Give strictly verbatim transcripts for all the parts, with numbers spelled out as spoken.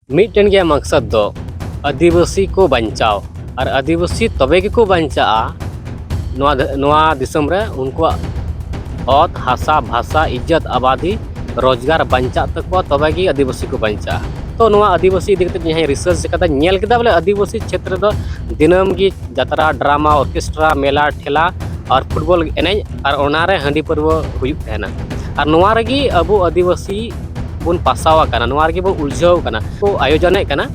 ᱢᱤᱫᱴᱮᱱ ᱜᱮ ᱢᱟᱠᱥᱟᱫ ᱫᱚ ᱟᱹᱫᱤᱵᱟᱹᱥᱤ ᱠᱚ ᱵᱟᱧᱪᱟᱣ᱾ ᱟᱨ ᱟᱹᱫᱤᱵᱟᱹᱥᱤ ᱛᱚᱵᱮ ᱜᱮᱠᱚ ᱵᱟᱧᱪᱟᱜᱼᱟ ᱱᱚᱣᱟ ᱫᱷ- ᱱᱚᱣᱟ ᱫᱤᱥᱚᱢ ᱨᱮ, ᱩᱱᱠᱩᱣᱟᱜ ᱚᱛ, ᱦᱟᱥᱟ, ᱵᱷᱟᱥᱟ, ᱤᱡᱽᱡᱚᱛ, ᱟᱵᱟᱫᱤ, ᱨᱳᱡᱽᱜᱟᱨ ᱵᱟᱧᱪᱟᱜ ᱛᱟᱠᱚᱣᱟ, ᱛᱚᱵᱮ ᱜᱮ ᱟᱹᱫᱤᱵᱟᱹᱥᱤ ᱠᱚ ᱵᱟᱧᱪᱟᱜᱼᱟ᱾ ᱛᱚ ᱱᱚᱣᱟ ᱟᱹᱫᱤᱵᱟᱹᱥᱤ ᱤᱫᱤ ᱠᱟᱛᱮ ᱡᱟᱦᱟᱸᱧ ᱨᱤᱥᱟᱨᱪ ᱠᱟᱫᱟ, ᱧᱮᱞ ᱠᱮᱫᱟ ᱵᱚᱞᱮ ᱟᱹᱫᱤᱵᱟᱹᱥᱤ ᱪᱷᱮᱛᱨᱚ ᱫᱚ ᱫᱤᱱᱟᱹᱢ ᱜᱮ ᱡᱟᱛᱨᱟ, ᱰᱨᱟᱢᱟ, ᱚᱨᱠᱮᱥᱴᱨᱟ, ᱢᱮᱞᱟ, ᱴᱷᱮᱞᱟ ᱟᱨ ᱯᱷᱩᱴᱵᱚᱞ ᱮᱱᱮᱡ ᱟᱨ ᱚᱱᱟᱨᱮ ᱦᱟᱺᱰᱤ ᱯᱟᱹᱨᱣᱟᱹ ᱦᱩᱭᱩᱜ ᱛᱟᱦᱮᱱᱟ᱾ ᱟᱨ ᱱᱚᱣᱟ ᱨᱮᱜᱮ ᱟᱵᱚ ᱟᱹᱫᱤᱵᱟᱹᱥᱤ ᱵᱚᱱ ᱯᱟᱥᱟᱣ ᱟᱠᱟᱱᱟ, ᱱᱚᱣᱟ ᱨᱮᱜᱮ ᱵᱚᱱ ᱩᱞᱡᱷᱟᱹᱣ ᱟᱠᱟᱱᱟ, ᱠᱚ ᱟᱭᱳᱡᱚᱱᱮᱫ ᱠᱟᱱᱟ᱾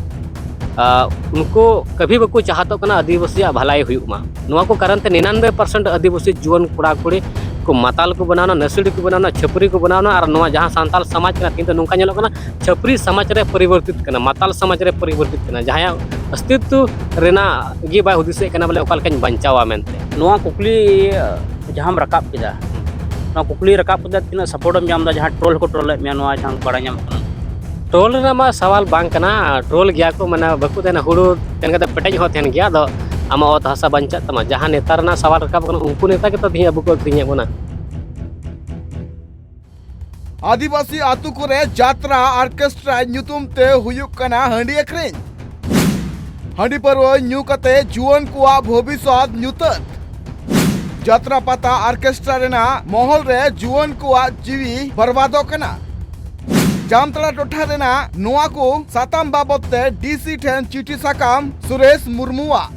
ᱟᱨ ᱩᱱᱠᱩ ᱠᱟᱹᱵᱷᱤ ᱵᱟᱠᱚ ᱪᱟᱦᱟᱛᱚᱜ ᱠᱟᱱᱟ ᱟᱹᱫᱤᱵᱟᱹᱥᱤᱭᱟᱜ ᱵᱷᱟᱞᱟᱭ ᱦᱩᱭᱩᱜ ᱢᱟ᱾ ᱱᱚᱣᱟ ᱠᱚ ᱠᱟᱨᱚᱱ ᱛᱮ ᱱᱤᱱᱟᱱᱵᱮ ᱯᱟᱨᱥᱮᱱᱴ ᱟᱹᱫᱤᱵᱟᱹᱥᱤ ᱡᱩᱣᱟᱹᱱ ᱠᱚᱲᱟ ᱠᱩᱲᱤ ᱠᱚ ᱢᱟᱛᱟᱞ ᱠᱚ ᱵᱮᱱᱟᱣᱱᱟ, ᱱᱟᱹᱥᱟᱹᱲᱤ ᱠᱚ ᱵᱮᱱᱟᱣᱱᱟ, ᱪᱷᱟᱹᱯᱨᱤ ᱠᱚ ᱵᱮᱱᱟᱣᱱᱟ᱾ ᱟᱨ ᱱᱚᱣᱟ ᱡᱟᱦᱟᱸ ᱥᱟᱱᱛᱟᱞ ᱥᱚᱢᱟᱡᱽ ᱠᱟᱱᱟ, ᱛᱮᱦᱮᱧ ᱫᱚ ᱱᱚᱝᱠᱟ ᱧᱮᱞᱚᱜ ᱠᱟᱱᱟ, ᱪᱷᱟᱹᱯᱨᱤ ᱥᱚᱢᱟᱡᱽ ᱨᱮ ᱯᱚᱨᱤᱵᱚᱨᱛᱤᱛ ᱠᱟᱱᱟ, ᱢᱟᱛᱟᱞ ᱥᱚᱢᱟᱡᱽ ᱨᱮ ᱯᱚᱨᱤᱵᱚᱨᱛᱤᱛ ᱠᱟᱱᱟ, ᱡᱟᱦᱟᱸᱭᱟᱜ ᱚᱥᱛᱤᱛᱛᱚ ᱨᱮᱱᱟᱜ ᱜᱮ ᱵᱟᱭ ᱦᱩᱫᱤᱥᱮᱫ ᱠᱟᱱᱟ ᱵᱚᱞᱮ ᱚᱠᱟ ᱞᱮᱠᱟᱧ ᱵᱟᱧᱪᱟᱣᱟ ᱢᱮᱱᱛᱮ᱾ ᱱᱚᱣᱟ ᱠᱩᱠᱞᱤ ᱡᱟᱦᱟᱸᱢ ᱨᱟᱠᱟᱵ ᱠᱮᱫᱟ, ᱱᱚᱣᱟ ᱠᱩᱠᱞᱤ ᱨᱟᱠᱟᱵ ᱠᱮᱫᱟ, ᱛᱤᱱᱟᱹᱜ ᱥᱟᱯᱳᱨᱴ ᱮᱢ ᱧᱟᱢ ᱮᱫᱟ ᱡᱟᱦᱟᱸ ᱴᱨᱳᱞ ᱠᱚ ᱴᱨᱳᱞᱮᱫ ᱢᱮᱭᱟ, ᱱᱚᱣᱟ ᱡᱟᱦᱟᱸ ᱵᱟᱲᱟᱭ ᱧᱟᱢᱚᱜ ᱠᱟᱱᱟ? ᱴᱨᱳᱞ ᱨᱮᱱᱟᱜ ᱢᱟ ᱥᱟᱣᱟᱞ ᱵᱟᱝ ᱠᱟᱱᱟ, ᱴᱨᱳᱞ ᱜᱮᱭᱟ ᱠᱚ, ᱢᱟᱱᱮ ᱵᱟᱠᱚ ᱛᱟᱦᱮᱱᱟ, ᱦᱩᱲᱩ ᱛᱟᱦᱮᱱ ᱠᱟᱛᱮ ᱯᱮᱴᱮᱡ ᱦᱚᱸ ᱛᱟᱦᱮᱱ ᱜᱮᱭᱟ, ᱟᱫᱚ ᱟᱢᱟᱜ ᱚᱛ ᱦᱟᱥᱟ ᱵᱟᱧᱪᱟᱜ ᱛᱟᱢᱟ᱾ ᱡᱟᱦᱟᱸ ᱱᱮᱛᱟ ᱨᱮᱱᱟᱜ ᱥᱟᱣᱟᱞ ᱨᱟᱠᱟᱵ ᱠᱟᱱᱟ, ᱩᱱᱠᱩ ᱱᱮᱛᱟ ᱜᱮᱛᱚ ᱛᱮᱦᱮᱧ ᱟᱵᱚ ᱠᱚ ᱟᱹᱠᱷᱨᱤᱧᱮᱫ ᱵᱚᱱᱟ᱾ ᱟᱹᱫᱤᱵᱟᱹᱥᱤ ᱟᱹᱛᱩ ᱠᱚᱨᱮ ᱡᱟᱛᱨᱟ ᱚᱨᱠᱮᱥᱴᱨᱟ ᱧᱩᱛᱩᱢ ᱛᱮ ᱦᱩᱭᱩᱜ ᱠᱟᱱᱟ ᱦᱟᱺᱰᱤ ᱟᱹᱠᱷᱨᱤᱧ᱾ ᱦᱟᱺᱰᱤ ᱯᱟᱹᱨᱣᱟᱹ ᱧᱩ ᱠᱟᱛᱮ ᱡᱩᱣᱟᱹᱱ ᱠᱚᱣᱟᱜ ᱵᱷᱚᱵᱤᱥᱥᱚᱛ ᱧᱩᱛᱟᱹᱛ᱾ ᱡᱟᱛᱨᱟ ᱯᱟᱛᱟ ᱚᱨᱠᱮᱥᱴᱨᱟ ᱨᱮᱱᱟᱜ ᱢᱚᱦᱚᱞ ᱨᱮ ᱡᱩᱣᱟᱹᱱ ᱠᱚᱣᱟᱜ ᱡᱤᱣᱤ ᱵᱚᱨᱵᱟᱫᱚᱜ ᱠᱟᱱᱟ᱾ ᱡᱟᱢᱛᱟᱲᱟ ᱴᱚᱴᱷᱟ ᱨᱮᱱᱟᱜ ᱱᱚᱣᱟ ᱠᱚ ᱥᱟᱛᱟᱢ ᱵᱟᱵᱚᱛ ᱛᱮ ᱰᱤᱥᱤ ᱴᱷᱮᱱ ᱪᱤᱴᱷᱤ ᱥᱟᱠᱟᱢ ᱥᱩᱨᱮᱥ ᱢᱩᱨᱢᱩᱣᱟᱜ᱾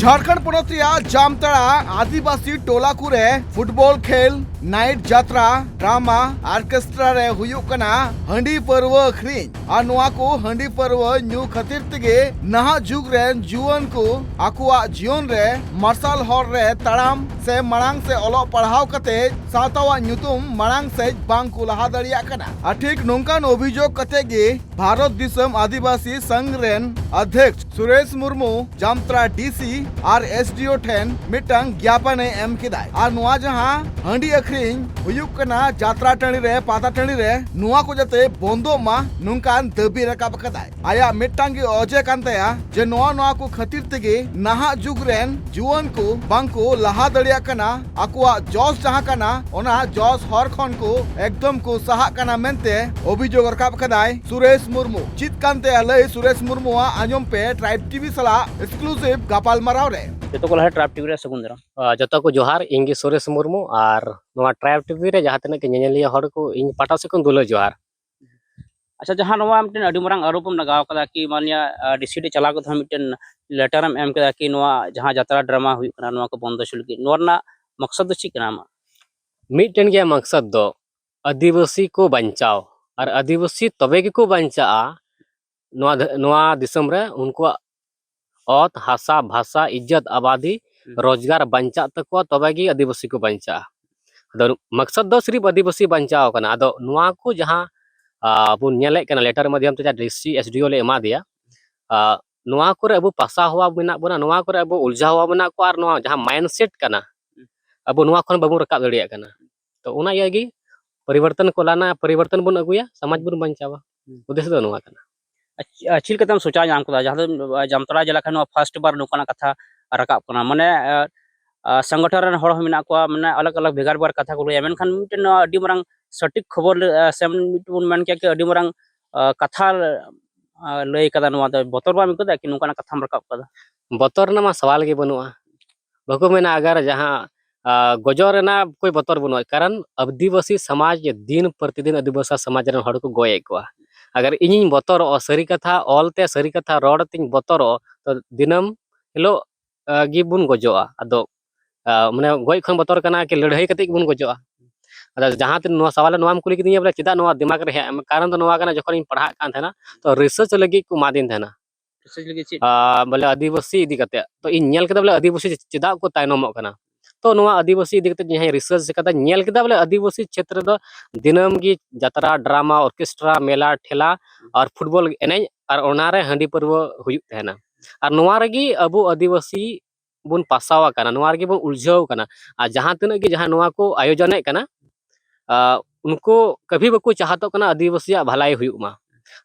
ᱡᱷᱟᱲᱠᱷᱚᱸᱰ ᱯᱚᱱᱚᱛ ᱨᱮᱭᱟᱜ ᱡᱟᱢᱛᱟᱲᱟ ᱟᱹᱫᱤᱵᱟᱹᱥᱤ ᱴᱚᱞᱟ ᱠᱚᱨᱮ ᱯᱷᱩᱴᱵᱚᱞ ᱠᱷᱮᱞ, ᱱᱟᱭᱤᱴ ᱡᱟᱛᱨᱟ, ᱰᱨᱟᱢᱟ, ᱚᱨᱠᱮᱥᱴᱨᱟ ᱨᱮ ᱦᱩᱭᱩᱜ ᱠᱟᱱᱟ ᱦᱟᱺᱰᱤ ᱯᱟᱹᱨᱣᱟᱹ ᱟᱹᱠᱷᱨᱤᱧ᱾ ᱟᱨ ᱱᱚᱣᱟ ᱠᱚ ᱦᱟᱺᱰᱤ ᱯᱟᱹᱨᱣᱟᱹ ᱧᱩ ᱠᱷᱟᱹᱛᱤᱨ ᱛᱮᱜᱮ ᱱᱟᱦᱟᱜ ᱡᱩᱜᱽ ᱨᱮᱱ ᱡᱩᱣᱟᱹᱱ ᱠᱚ ᱟᱠᱚᱣᱟᱜ ᱡᱤᱭᱚᱱ ᱨᱮ ᱢᱟᱨᱥᱟᱞ ᱦᱚᱨ ᱨᱮ ᱛᱟᱲᱟᱢ ᱥᱮ ᱢᱟᱲᱟᱝ ᱥᱮ ᱚᱞᱚᱜ ᱯᱟᱲᱦᱟᱣ ᱠᱟᱛᱮ ᱥᱟᱶᱛᱟ ᱣᱟᱜ ᱧᱩᱛᱩᱢ ᱢᱟᱲᱟᱝ ᱥᱮᱫ ᱵᱟᱝ ᱠᱚ ᱞᱟᱦᱟ ᱫᱟᱲᱮᱭᱟᱜ ᱠᱟᱱᱟ᱾ ᱟᱨ ᱴᱷᱤᱠ ᱱᱚᱝᱠᱟᱱ ᱚᱵᱷᱤᱡᱳᱜᱽ ᱠᱟᱛᱮ ᱜᱮ ᱵᱷᱟᱨᱚᱛ ᱫᱤᱥᱚᱢ ᱟᱹᱫᱤᱵᱟᱹᱥᱤ ᱥᱚᱝᱜᱷ ᱨᱮᱱ ᱚᱫᱷᱭᱚᱠᱥ ᱥᱩᱨᱮᱥ ᱢᱩᱨᱢᱩ ᱡᱟᱢᱛᱟᱲᱟ ᱰᱤᱥᱤ ᱟᱨ ᱮᱥᱰᱤᱳ ᱴᱷᱮᱱ ᱢᱤᱫᱴᱟᱝ ᱜᱮᱭᱟᱯᱚᱱᱮ ᱮᱢ ᱠᱮᱫᱟᱭ᱾ ᱟᱨ ᱱᱚᱣᱟ ᱡᱟᱦᱟᱸ ᱦᱟᱺᱰᱤ ᱟᱹᱠᱷᱨᱤᱧ ᱛᱮᱦᱮᱧ ᱦᱩᱭᱩᱜ ᱠᱟᱱᱟ ᱡᱟᱛᱨᱟ ᱴᱟᱺᱰᱤ ᱨᱮ, ᱯᱟᱛᱟ ᱴᱟᱺᱰᱤ ᱨᱮ ᱱᱚᱣᱟ ᱠᱚ ᱡᱟᱛᱮ ᱵᱚᱱᱫᱚᱜ ᱢᱟ, ᱱᱚᱝᱠᱟᱱ ᱫᱟᱹᱵᱤ ᱨᱟᱠᱟᱵ ᱟᱠᱟᱫᱟᱭ᱾ ᱟᱭᱟᱜ ᱢᱤᱫᱴᱟᱝ ᱜᱮ ᱚᱡᱮ ᱠᱟᱱ ᱛᱟᱭᱟ ᱡᱮ ᱱᱚᱣᱟ, ᱱᱚᱣᱟ ᱠᱚ ᱠᱷᱟᱹᱛᱤᱨ ᱛᱮᱜᱮ ᱱᱟᱦᱟᱜ ᱡᱩᱜᱽ ᱨᱮᱱ ᱡᱩᱣᱟᱹᱱ ᱠᱚ ᱵᱟᱝ ᱠᱚ ᱞᱟᱦᱟ ᱫᱟᱲᱮᱭᱟᱜ ᱠᱟᱱᱟ, ᱟᱠᱚᱣᱟᱜ ᱡᱚᱥ ᱡᱟᱦᱟᱸ ᱠᱟᱱᱟ ᱚᱱᱟ ᱡᱚᱥ ᱦᱚᱨ ᱠᱷᱚᱱ ᱠᱚ ᱮᱠᱫᱚᱢ ᱠᱚ ᱥᱟᱦᱟᱜ ᱠᱟᱱᱟ ᱢᱮᱱᱛᱮ ᱚᱵᱷᱤᱡᱳᱜᱽ ᱨᱟᱠᱟᱵ ᱟᱠᱟᱫᱟᱭ ᱥᱩᱨᱮᱥ ᱢᱩᱨᱢᱩ᱾ ᱪᱮᱫ ᱠᱟᱱ ᱛᱟᱭᱟ ᱞᱟᱹᱭ ᱥᱩᱨᱮᱥ ᱢᱩᱨᱢᱩᱣᱟᱜ, ᱟᱸᱡᱚᱢ ᱯᱮ ᱴᱨᱟᱭᱤᱵᱽ ᱴᱤᱵᱷᱤ ᱥᱟᱞᱟᱜ ᱮᱠᱥᱠᱞᱩᱥᱤᱵᱷ ᱜᱟᱯᱟᱞᱢᱟᱨᱟᱣ ᱨᱮ᱾ ᱡᱚᱛᱚ ᱠᱚ ᱞᱟᱦᱟ ᱴᱨᱟᱭᱤᱵᱽ ᱴᱤᱵᱷᱤ ᱨᱮ ᱥᱟᱹᱜᱩᱱ ᱫᱟᱨᱟᱢ᱾ ᱟ, ᱡᱚᱛᱚ ᱠᱚ ᱡᱚᱦᱟᱨ, ᱤᱧ ᱜᱮ ᱥᱩᱨᱮᱥ ᱢᱩᱨᱢᱩ, ᱟᱨ ᱱᱚᱣᱟ ᱴᱨᱟᱭᱤᱵᱽ ᱴᱤᱵᱷᱤ ᱨᱮ ᱡᱟᱦᱟᱸ ᱛᱤᱱᱟᱹᱜ ᱜᱮ ᱧᱮᱧᱮᱞᱤᱭᱟᱹ ᱦᱚᱲ ᱠᱚ, ᱤᱧ ᱯᱟᱦᱴᱟ ᱥᱮᱫ ᱠᱷᱚᱱ ᱫᱩᱞᱟᱹᱲ ᱡᱚᱦᱟᱨ᱾ ᱟᱪᱪᱷᱟ, ᱡᱟᱦᱟᱸ ᱱᱚᱣᱟ ᱢᱤᱫᱴᱮᱱ ᱟᱹᱰᱤ ᱢᱟᱨᱟᱝ ᱟᱨᱳᱯ ᱮᱢ ᱞᱟᱜᱟᱣ ᱠᱟᱫᱟ ᱠᱤ ᱢᱟᱱᱞᱤᱭᱟ, ᱟ, ᱰᱤᱥᱤ ᱴᱷᱮᱡ ᱪᱟᱞᱟᱣ ᱠᱟᱛᱮ ᱦᱚᱸ ᱢᱤᱫᱴᱮᱱ ᱞᱮᱴᱟᱨ ᱮᱢ ᱮᱢ ᱠᱮᱫᱟ ᱠᱤ ᱱᱚᱣᱟ ᱡᱟᱦᱟᱸ ᱡᱟᱛᱨᱟ ᱰᱨᱟᱢᱟ ᱦᱩᱭᱩᱜ ᱠᱟᱱᱟ ᱱᱚᱣᱟ ᱠᱚ ᱵᱚᱱᱫᱚ ᱦᱚᱪᱚ ᱞᱟᱹᱜᱤᱫ, ᱱᱚᱣᱟ ᱨᱮᱱᱟᱜ ᱢᱚᱠᱥᱚᱫ ᱫᱚ ᱪᱮᱫ ᱠᱟᱱᱟ ᱟᱢᱟᱜ? ᱢᱤᱫᱴᱮᱱ ᱜᱮᱭᱟ ᱢᱚᱠᱥᱚᱫ ᱫᱚ, ᱟᱹᱫᱤᱵᱟᱹᱥᱤ ᱠᱚ ᱵᱟᱧᱪᱟᱣ᱾ ᱟᱨ ᱟᱹᱫᱤᱵᱟᱹᱥᱤ ᱛᱚᱵᱮ ᱜᱮᱠᱚ ᱵᱟᱧᱪᱟᱜᱼᱟ ᱱᱚᱣᱟ ᱫᱷ-, ᱱᱚᱣᱟ ᱫᱤᱥᱚᱢ ᱨᱮ, ᱩᱱᱠᱩᱣᱟᱜ ᱚᱛ, ᱦᱟᱥᱟ, ᱵᱷᱟᱥᱟ, ᱤᱡᱽᱡᱚᱛ, ᱟᱵᱟᱫᱤ, ᱦᱩᱸ᱾ ᱨᱳᱡᱽᱜᱟᱨ ᱵᱟᱧᱪᱟᱜ ᱛᱟᱠᱚᱣᱟ, ᱛᱚᱵᱮ ᱜᱮ ᱟᱹᱫᱤᱵᱟᱹᱥᱤ ᱠᱚ ᱵᱟᱧᱪᱟᱜᱼᱟ᱾ ᱟᱫᱚ ᱢᱚᱠᱥᱚᱫ ᱫᱚ ᱥᱤᱨᱤᱯ ᱟᱹᱫᱤᱵᱟᱹᱥᱤ ᱵᱟᱧᱪᱟᱣ ᱠᱟᱱᱟ᱾ ᱟᱫᱚ ᱱᱚᱣᱟ ᱠᱚ ᱡᱟᱦᱟᱸ, ᱟ, ᱵᱚᱱ ᱧᱮᱞᱮᱫ ᱠᱟᱱᱟ ᱞᱮᱴᱟᱨ ᱢᱟᱫᱽᱫᱷᱚᱢ ᱛᱮ ᱡᱟᱦᱟᱸ ᱰᱤᱥᱤ, ᱮᱥ ᱰᱤ ᱳ ᱞᱮ ᱮᱢᱟ ᱫᱮᱭᱟ, ᱟ, ᱱᱚᱣᱟ ᱠᱚᱨᱮ ᱟᱵᱚ ᱯᱟᱥᱟ ᱦᱚᱣᱟ ᱢᱮᱱᱟᱜ ᱵᱚᱱᱟ, ᱱᱚᱣᱟ ᱠᱚᱨᱮ ᱟᱵᱚ ᱩᱞᱡᱷᱟᱣ ᱦᱚᱣᱟ ᱢᱮᱱᱟᱜ ᱠᱚᱣᱟ, ᱟᱨ ᱱᱚᱣᱟ ᱡᱟᱦᱟᱸ ᱢᱟᱭᱤᱱᱰ ᱥᱮᱴ ᱠᱟᱱᱟ, ᱟᱵᱚ ᱱᱚᱣᱟ ᱠᱷᱚᱱ ᱵᱟᱵᱚᱱ ᱨᱟᱠᱟᱵ ᱫᱟᱲᱮᱭᱟᱜ ᱠᱟᱱᱟ᱾ ᱛᱚ ᱚᱱᱟ ᱤᱭᱟᱹ ᱜᱮ ᱯᱚᱨᱤᱵᱚᱨᱛᱚᱱ ᱠᱚ ᱞᱟᱱᱟ, ᱯᱚᱨᱤᱵᱚᱨᱛᱚᱱ ᱵᱚᱱ ᱟᱹᱜᱩᱭᱟ, ᱥᱚᱢᱟᱡᱽ ᱵᱚᱱ ᱵᱟᱧᱪᱟᱣᱟ᱾ ᱦᱩᱸ᱾ ᱩᱫᱽᱫᱮᱥᱥᱚ ᱫᱚ ᱱᱚᱣᱟ ᱠᱟᱱᱟ᱾ ᱟᱪ-, ᱟᱪ-, ᱪᱮᱫ ᱞᱮᱠᱟᱛᱮᱢ ᱥᱚᱪᱟᱣ ᱧᱟᱢ ᱠᱮᱫᱟ ᱡᱟᱦᱟᱸ ᱫᱚ, ᱟ, ᱡᱟᱢᱛᱟᱲᱟ ᱡᱮᱞᱟ ᱠᱷᱚᱱ ᱱᱚᱣᱟ ᱯᱷᱟᱥᱴ ᱵᱟᱨ ᱱᱚᱝᱠᱟᱱᱟᱜ ᱠᱟᱛᱷᱟ ᱨᱟᱠᱟᱵ ᱠᱟᱱᱟ? ᱢᱟᱱᱮ, ᱟ, ᱟ, ᱥᱚᱝᱜᱚᱴᱷᱚᱱ ᱨᱮᱱ ᱦᱚᱲ ᱦᱚᱸ ᱢᱮᱱᱟᱜ ᱠᱚᱣᱟ, ᱢᱟᱱᱮ ᱟᱞᱟᱜᱽ ᱟᱞᱟᱜᱽ ᱵᱷᱮᱜᱟᱨ ᱵᱷᱮᱜᱟᱨ ᱠᱟᱛᱷᱟ ᱠᱚ ᱞᱟᱹᱭᱟ, ᱢᱮᱱᱠᱷᱟᱱ ᱢᱤᱫᱴᱮᱱ ᱱᱚᱣᱟ ᱟᱹᱰᱤ ᱢᱟᱨᱟᱝ ᱥᱚᱴᱷᱤᱠ ᱠᱷᱚᱵᱚᱨ ᱞᱟᱹ-, ᱟ, ᱥᱮ ᱢᱤᱫᱴᱮᱱ ᱵᱚᱱ ᱢᱮᱱ ᱠᱮᱭᱟ ᱠᱤ ᱟᱹᱰᱤ ᱢᱟᱨᱟᱝ, ᱟ, ᱠᱟᱛᱷᱟ, ᱟ, ᱞᱟᱹᱭ ᱠᱟᱫᱟ᱾ ᱱᱚᱣᱟ ᱫᱚ ᱵᱚᱛᱚᱨ ᱵᱟᱢ ᱟᱹᱭᱠᱟᱹᱣ ᱫᱟ ᱠᱤ ᱱᱚᱝᱠᱟᱱᱟᱜ ᱠᱟᱛᱷᱟᱢ ᱨᱟᱠᱟᱵ ᱠᱟᱫᱟ? ᱵᱚᱛᱚᱨ ᱨᱮᱱᱟᱜ ᱢᱟ ᱥᱟᱣᱟᱞ ᱜᱮ ᱵᱟᱹᱱᱩᱜᱼᱟ᱾ ᱵᱟᱠᱚ ᱢᱮᱱᱟ ᱟᱜᱟᱨ ᱡᱟᱦᱟᱸ, ᱟ, ᱜᱚᱡᱚᱜ ᱨᱮᱱᱟᱜ ᱠᱳᱭ ᱵᱚᱛᱚᱨ ᱵᱟᱹᱱᱩᱜᱼᱟ, ᱠᱟᱨᱚᱱ ᱟᱹᱫᱤᱵᱟᱹᱥᱤ ᱥᱚᱢᱟᱡᱽ ᱫᱤᱱ ᱯᱨᱚᱛᱤᱫᱤᱱ ᱟᱹᱫᱤᱵᱟᱹᱥᱤ ᱥᱚᱢᱟᱡᱽ ᱨᱮᱱ ᱦᱚᱲ ᱠᱚ ᱜᱚᱡ ᱮᱫ ᱠᱚᱣᱟ᱾ ᱟᱜᱟᱨ ᱤᱧᱤᱧ ᱵᱚᱛᱚᱨᱚᱜᱼᱟ, ᱥᱟᱹᱨᱤ ᱠᱟᱛᱷᱟ ᱚᱞ ᱛᱮ ᱥᱟᱹᱨᱤ ᱠᱟᱛᱷᱟ ᱨᱚᱲ ᱛᱤᱧ ᱵᱚᱛᱚᱨᱚᱜᱼᱟ, ᱛᱚ ᱫᱤᱱᱟᱹᱢ ᱦᱤᱞᱳᱜ, ᱟ, ᱜᱮᱵᱚᱱ ᱜᱚᱡᱚᱜᱼᱟ᱾ ᱟᱫᱚ, ᱟ, ᱢᱟᱱᱮ ᱜᱚᱡ ᱠᱷᱚᱱ ᱵᱚᱛᱚᱨ ᱠᱟᱱᱟ ᱠᱤ ᱞᱟᱹᱲᱦᱟᱹᱭ ᱠᱟᱛᱮ ᱜᱮᱵᱚᱱ ᱜᱚᱡᱚᱜᱼᱟ᱾ ᱟᱫᱚ ᱡᱟᱦᱟᱸ ᱛᱤᱱ ᱱᱚᱣᱟ ᱥᱟᱣᱟᱞ ᱱᱚᱣᱟᱢ ᱠᱩᱞᱤ ᱠᱤᱫᱤᱧᱟ ᱵᱚᱞᱮ ᱪᱮᱫᱟᱜ ᱱᱚᱣᱟ ᱫᱤᱢᱟᱜᱽ ᱨᱮ ᱦᱮᱡ ᱮᱱᱟ, ᱠᱟᱨᱚᱱ ᱫᱚ ᱱᱚᱣᱟ ᱠᱟᱱᱟ, ᱡᱚᱠᱷᱚᱱ ᱤᱧ ᱯᱟᱲᱦᱟᱜ ᱠᱟᱱ ᱛᱟᱦᱮᱱᱟ ᱛᱚ ᱨᱤᱥᱟᱨᱪ ᱞᱟᱹᱜᱤᱫ ᱠᱚ ᱮᱢᱟᱫᱤᱧ ᱛᱟᱦᱮᱱᱟ᱾ ᱨᱤᱥᱟᱨᱪ ᱞᱟᱹᱜᱤᱫ ᱪᱮᱫ? ᱟ, ᱵᱚᱞᱮ ᱟᱹᱫᱤᱵᱟᱹᱥᱤ ᱤᱫᱤ ᱠᱟᱛᱮ᱾ ᱛᱚ ᱤᱧ ᱧᱮᱞ ᱠᱮᱫᱟ ᱵᱚᱞᱮ ᱟᱹᱫᱤᱵᱟᱹᱥᱤ ᱪᱮᱫᱟᱜ ᱠᱚ ᱛᱟᱭᱱᱚᱢᱚᱜ ᱠᱟᱱᱟ᱾ ᱛᱚ ᱱᱚᱣᱟ ᱟᱹᱫᱤᱵᱟᱹᱥᱤ ᱤᱫᱤ ᱠᱟᱛᱮ ᱡᱟᱦᱟᱸᱧ ᱨᱤᱥᱟᱨᱪ ᱠᱟᱫᱟ, ᱧᱮᱞ ᱠᱮᱫᱟ ᱵᱚᱞᱮ ᱟᱹᱫᱤᱵᱟᱹᱥᱤ ᱪᱷᱮᱛᱨᱚ ᱫᱚ ᱫᱤᱱᱟᱹᱢ ᱜᱮ ᱡᱟᱛᱨᱟ, ᱰᱨᱟᱢᱟ, ᱚᱨᱠᱮᱥᱴᱨᱟ, ᱢᱮᱞᱟ, ᱴᱷᱮᱞᱟ ᱟᱨ ᱯᱷᱩᱴᱵᱚᱞ ᱮᱱᱮᱡ ᱟᱨ ᱚᱱᱟᱨᱮ ᱦᱟᱺᱰᱤ ᱯᱟᱹᱨᱣᱟᱹ ᱦᱩᱭᱩᱜ ᱛᱟᱦᱮᱱᱟ᱾ ᱟᱨ ᱱᱚᱣᱟ ᱨᱮᱜᱮ ᱟᱵᱚ ᱟᱹᱫᱤᱵᱟᱹᱥᱤ ᱵᱚᱱ ᱯᱟᱥᱟᱣ ᱟᱠᱟᱱᱟ, ᱱᱚᱣᱟ ᱨᱮᱜᱮ ᱵᱚᱱ ᱩᱞᱡᱷᱟᱹᱣ ᱟᱠᱟᱱᱟ᱾ ᱟᱨ ᱡᱟᱦᱟᱸ ᱛᱤᱱᱟᱹᱜ ᱜᱮ ᱡᱟᱦᱟᱸ ᱱᱚᱣᱟ ᱠᱚ ᱟᱭᱳᱡᱚᱱᱮᱫ ᱠᱟᱱᱟ, ᱟᱨ ᱩᱱᱠᱩ ᱠᱟᱵᱷᱤ ᱵᱟᱠᱚ ᱪᱟᱦᱟᱛᱚᱜ ᱠᱟᱱᱟ ᱟᱹᱫᱤᱵᱟᱹᱥᱤᱭᱟᱜ ᱵᱷᱟᱞᱟᱭ ᱦᱩᱭᱩᱜ ᱢᱟ᱾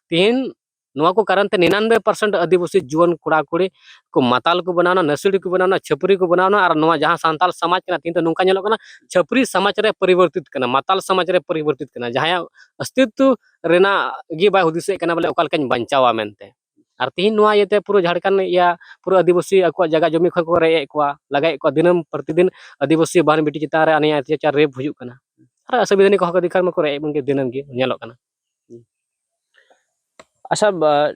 ᱛᱤᱦᱤᱧ ᱱᱚᱣᱟ ᱠᱚ ᱠᱟᱨᱚᱱ ᱛᱮ ᱱᱤᱱᱟᱱᱵᱮ percent ᱟᱹᱫᱤᱵᱟᱹᱥᱤ ᱡᱩᱣᱟᱹᱱ ᱠᱚᱲᱟ ᱠᱩᱲᱤ ᱠᱚ ᱢᱟᱛᱟᱞ ᱠᱚ ᱵᱮᱱᱟᱣᱱᱟ, ᱱᱟᱹᱥᱤᱲᱤ ᱠᱚ ᱵᱮᱱᱟᱣᱱᱟ, ᱪᱷᱟᱹᱯᱨᱤ ᱠᱚ ᱵᱮᱱᱟᱣᱱᱟ᱾ ᱟᱨ ᱱᱚᱣᱟ ᱡᱟᱦᱟᱸ ᱥᱟᱱᱛᱟᱞ ᱥᱚᱢᱟᱡᱽ ᱠᱟᱱᱟ, ᱛᱤᱦᱤᱧ ᱫᱚ ᱱᱚᱝᱠᱟ ᱧᱮᱞᱚᱜ ᱠᱟᱱᱟ, ᱪᱷᱟᱹᱯᱨᱤ ᱥᱚᱢᱟᱡᱽ ᱨᱮ ᱯᱚᱨᱤᱵᱚᱨᱛᱤᱛ ᱠᱟᱱᱟ, ᱢᱟᱛᱟᱞ ᱥᱚᱢᱟᱡᱽ ᱨᱮ ᱯᱚᱨᱤᱵᱚᱨᱛᱤᱛ ᱠᱟᱱᱟ, ᱡᱟᱦᱟᱸᱭᱟᱜ ᱚᱥᱛᱤᱛᱛᱚ ᱨᱮᱱᱟᱜ ᱜᱮ ᱵᱟᱭ ᱦᱩᱫᱤᱥᱮᱫ ᱠᱟᱱᱟ ᱵᱚᱞᱮ ᱚᱠᱟ ᱞᱮᱠᱟᱧ ᱵᱟᱧᱪᱟᱣᱟ ᱢᱮᱱᱛᱮ᱾ ᱟᱨ ᱛᱤᱦᱤᱧ ᱱᱚᱣᱟ ᱤᱭᱟᱹᱛᱮ ᱯᱩᱨᱟᱹ ᱡᱷᱟᱲᱠᱷᱚᱸᱰ ᱤᱭᱟᱹ ᱯᱩᱨᱟᱹ ᱟᱹᱫᱤᱵᱟᱹᱥᱤ ᱟᱠᱚᱣᱟᱜ ᱡᱟᱭᱜᱟ ᱡᱚᱢᱤ ᱠᱷᱚᱱ ᱠᱚ ᱨᱮᱡ ᱮᱫ ᱠᱚᱣᱟ, ᱞᱟᱜᱟᱭᱮᱫ ᱠᱚᱣᱟ᱾ ᱫᱤᱱᱟᱹᱢ ᱯᱨᱚᱛᱤᱫᱤᱱ ᱟᱹᱫᱤᱵᱟᱹᱥᱤ ᱵᱟᱦᱟᱱ ᱵᱤᱴᱤ ᱪᱮᱛᱟᱱ ᱨᱮ ᱚᱱᱮ ᱚᱛᱛᱟᱪᱟᱨ, ᱨᱮᱯ ᱦᱩᱭᱩᱜ ᱠᱟᱱᱟ᱾ ᱟᱨ ᱥᱚᱝᱵᱤᱫᱷᱟᱱᱤᱠ ᱦᱚᱠ ᱚᱫᱷᱤᱠᱟᱨ ᱢᱟᱠᱚ ᱨᱮᱡ ᱮᱫ ᱵᱚᱱ ᱜᱮ, ᱫᱤᱱᱟᱹᱢ ᱜᱮ ᱧᱮᱞᱚᱜ ᱠᱟᱱᱟ᱾ ᱟᱪᱪᱷᱟ, ᱵᱟ-,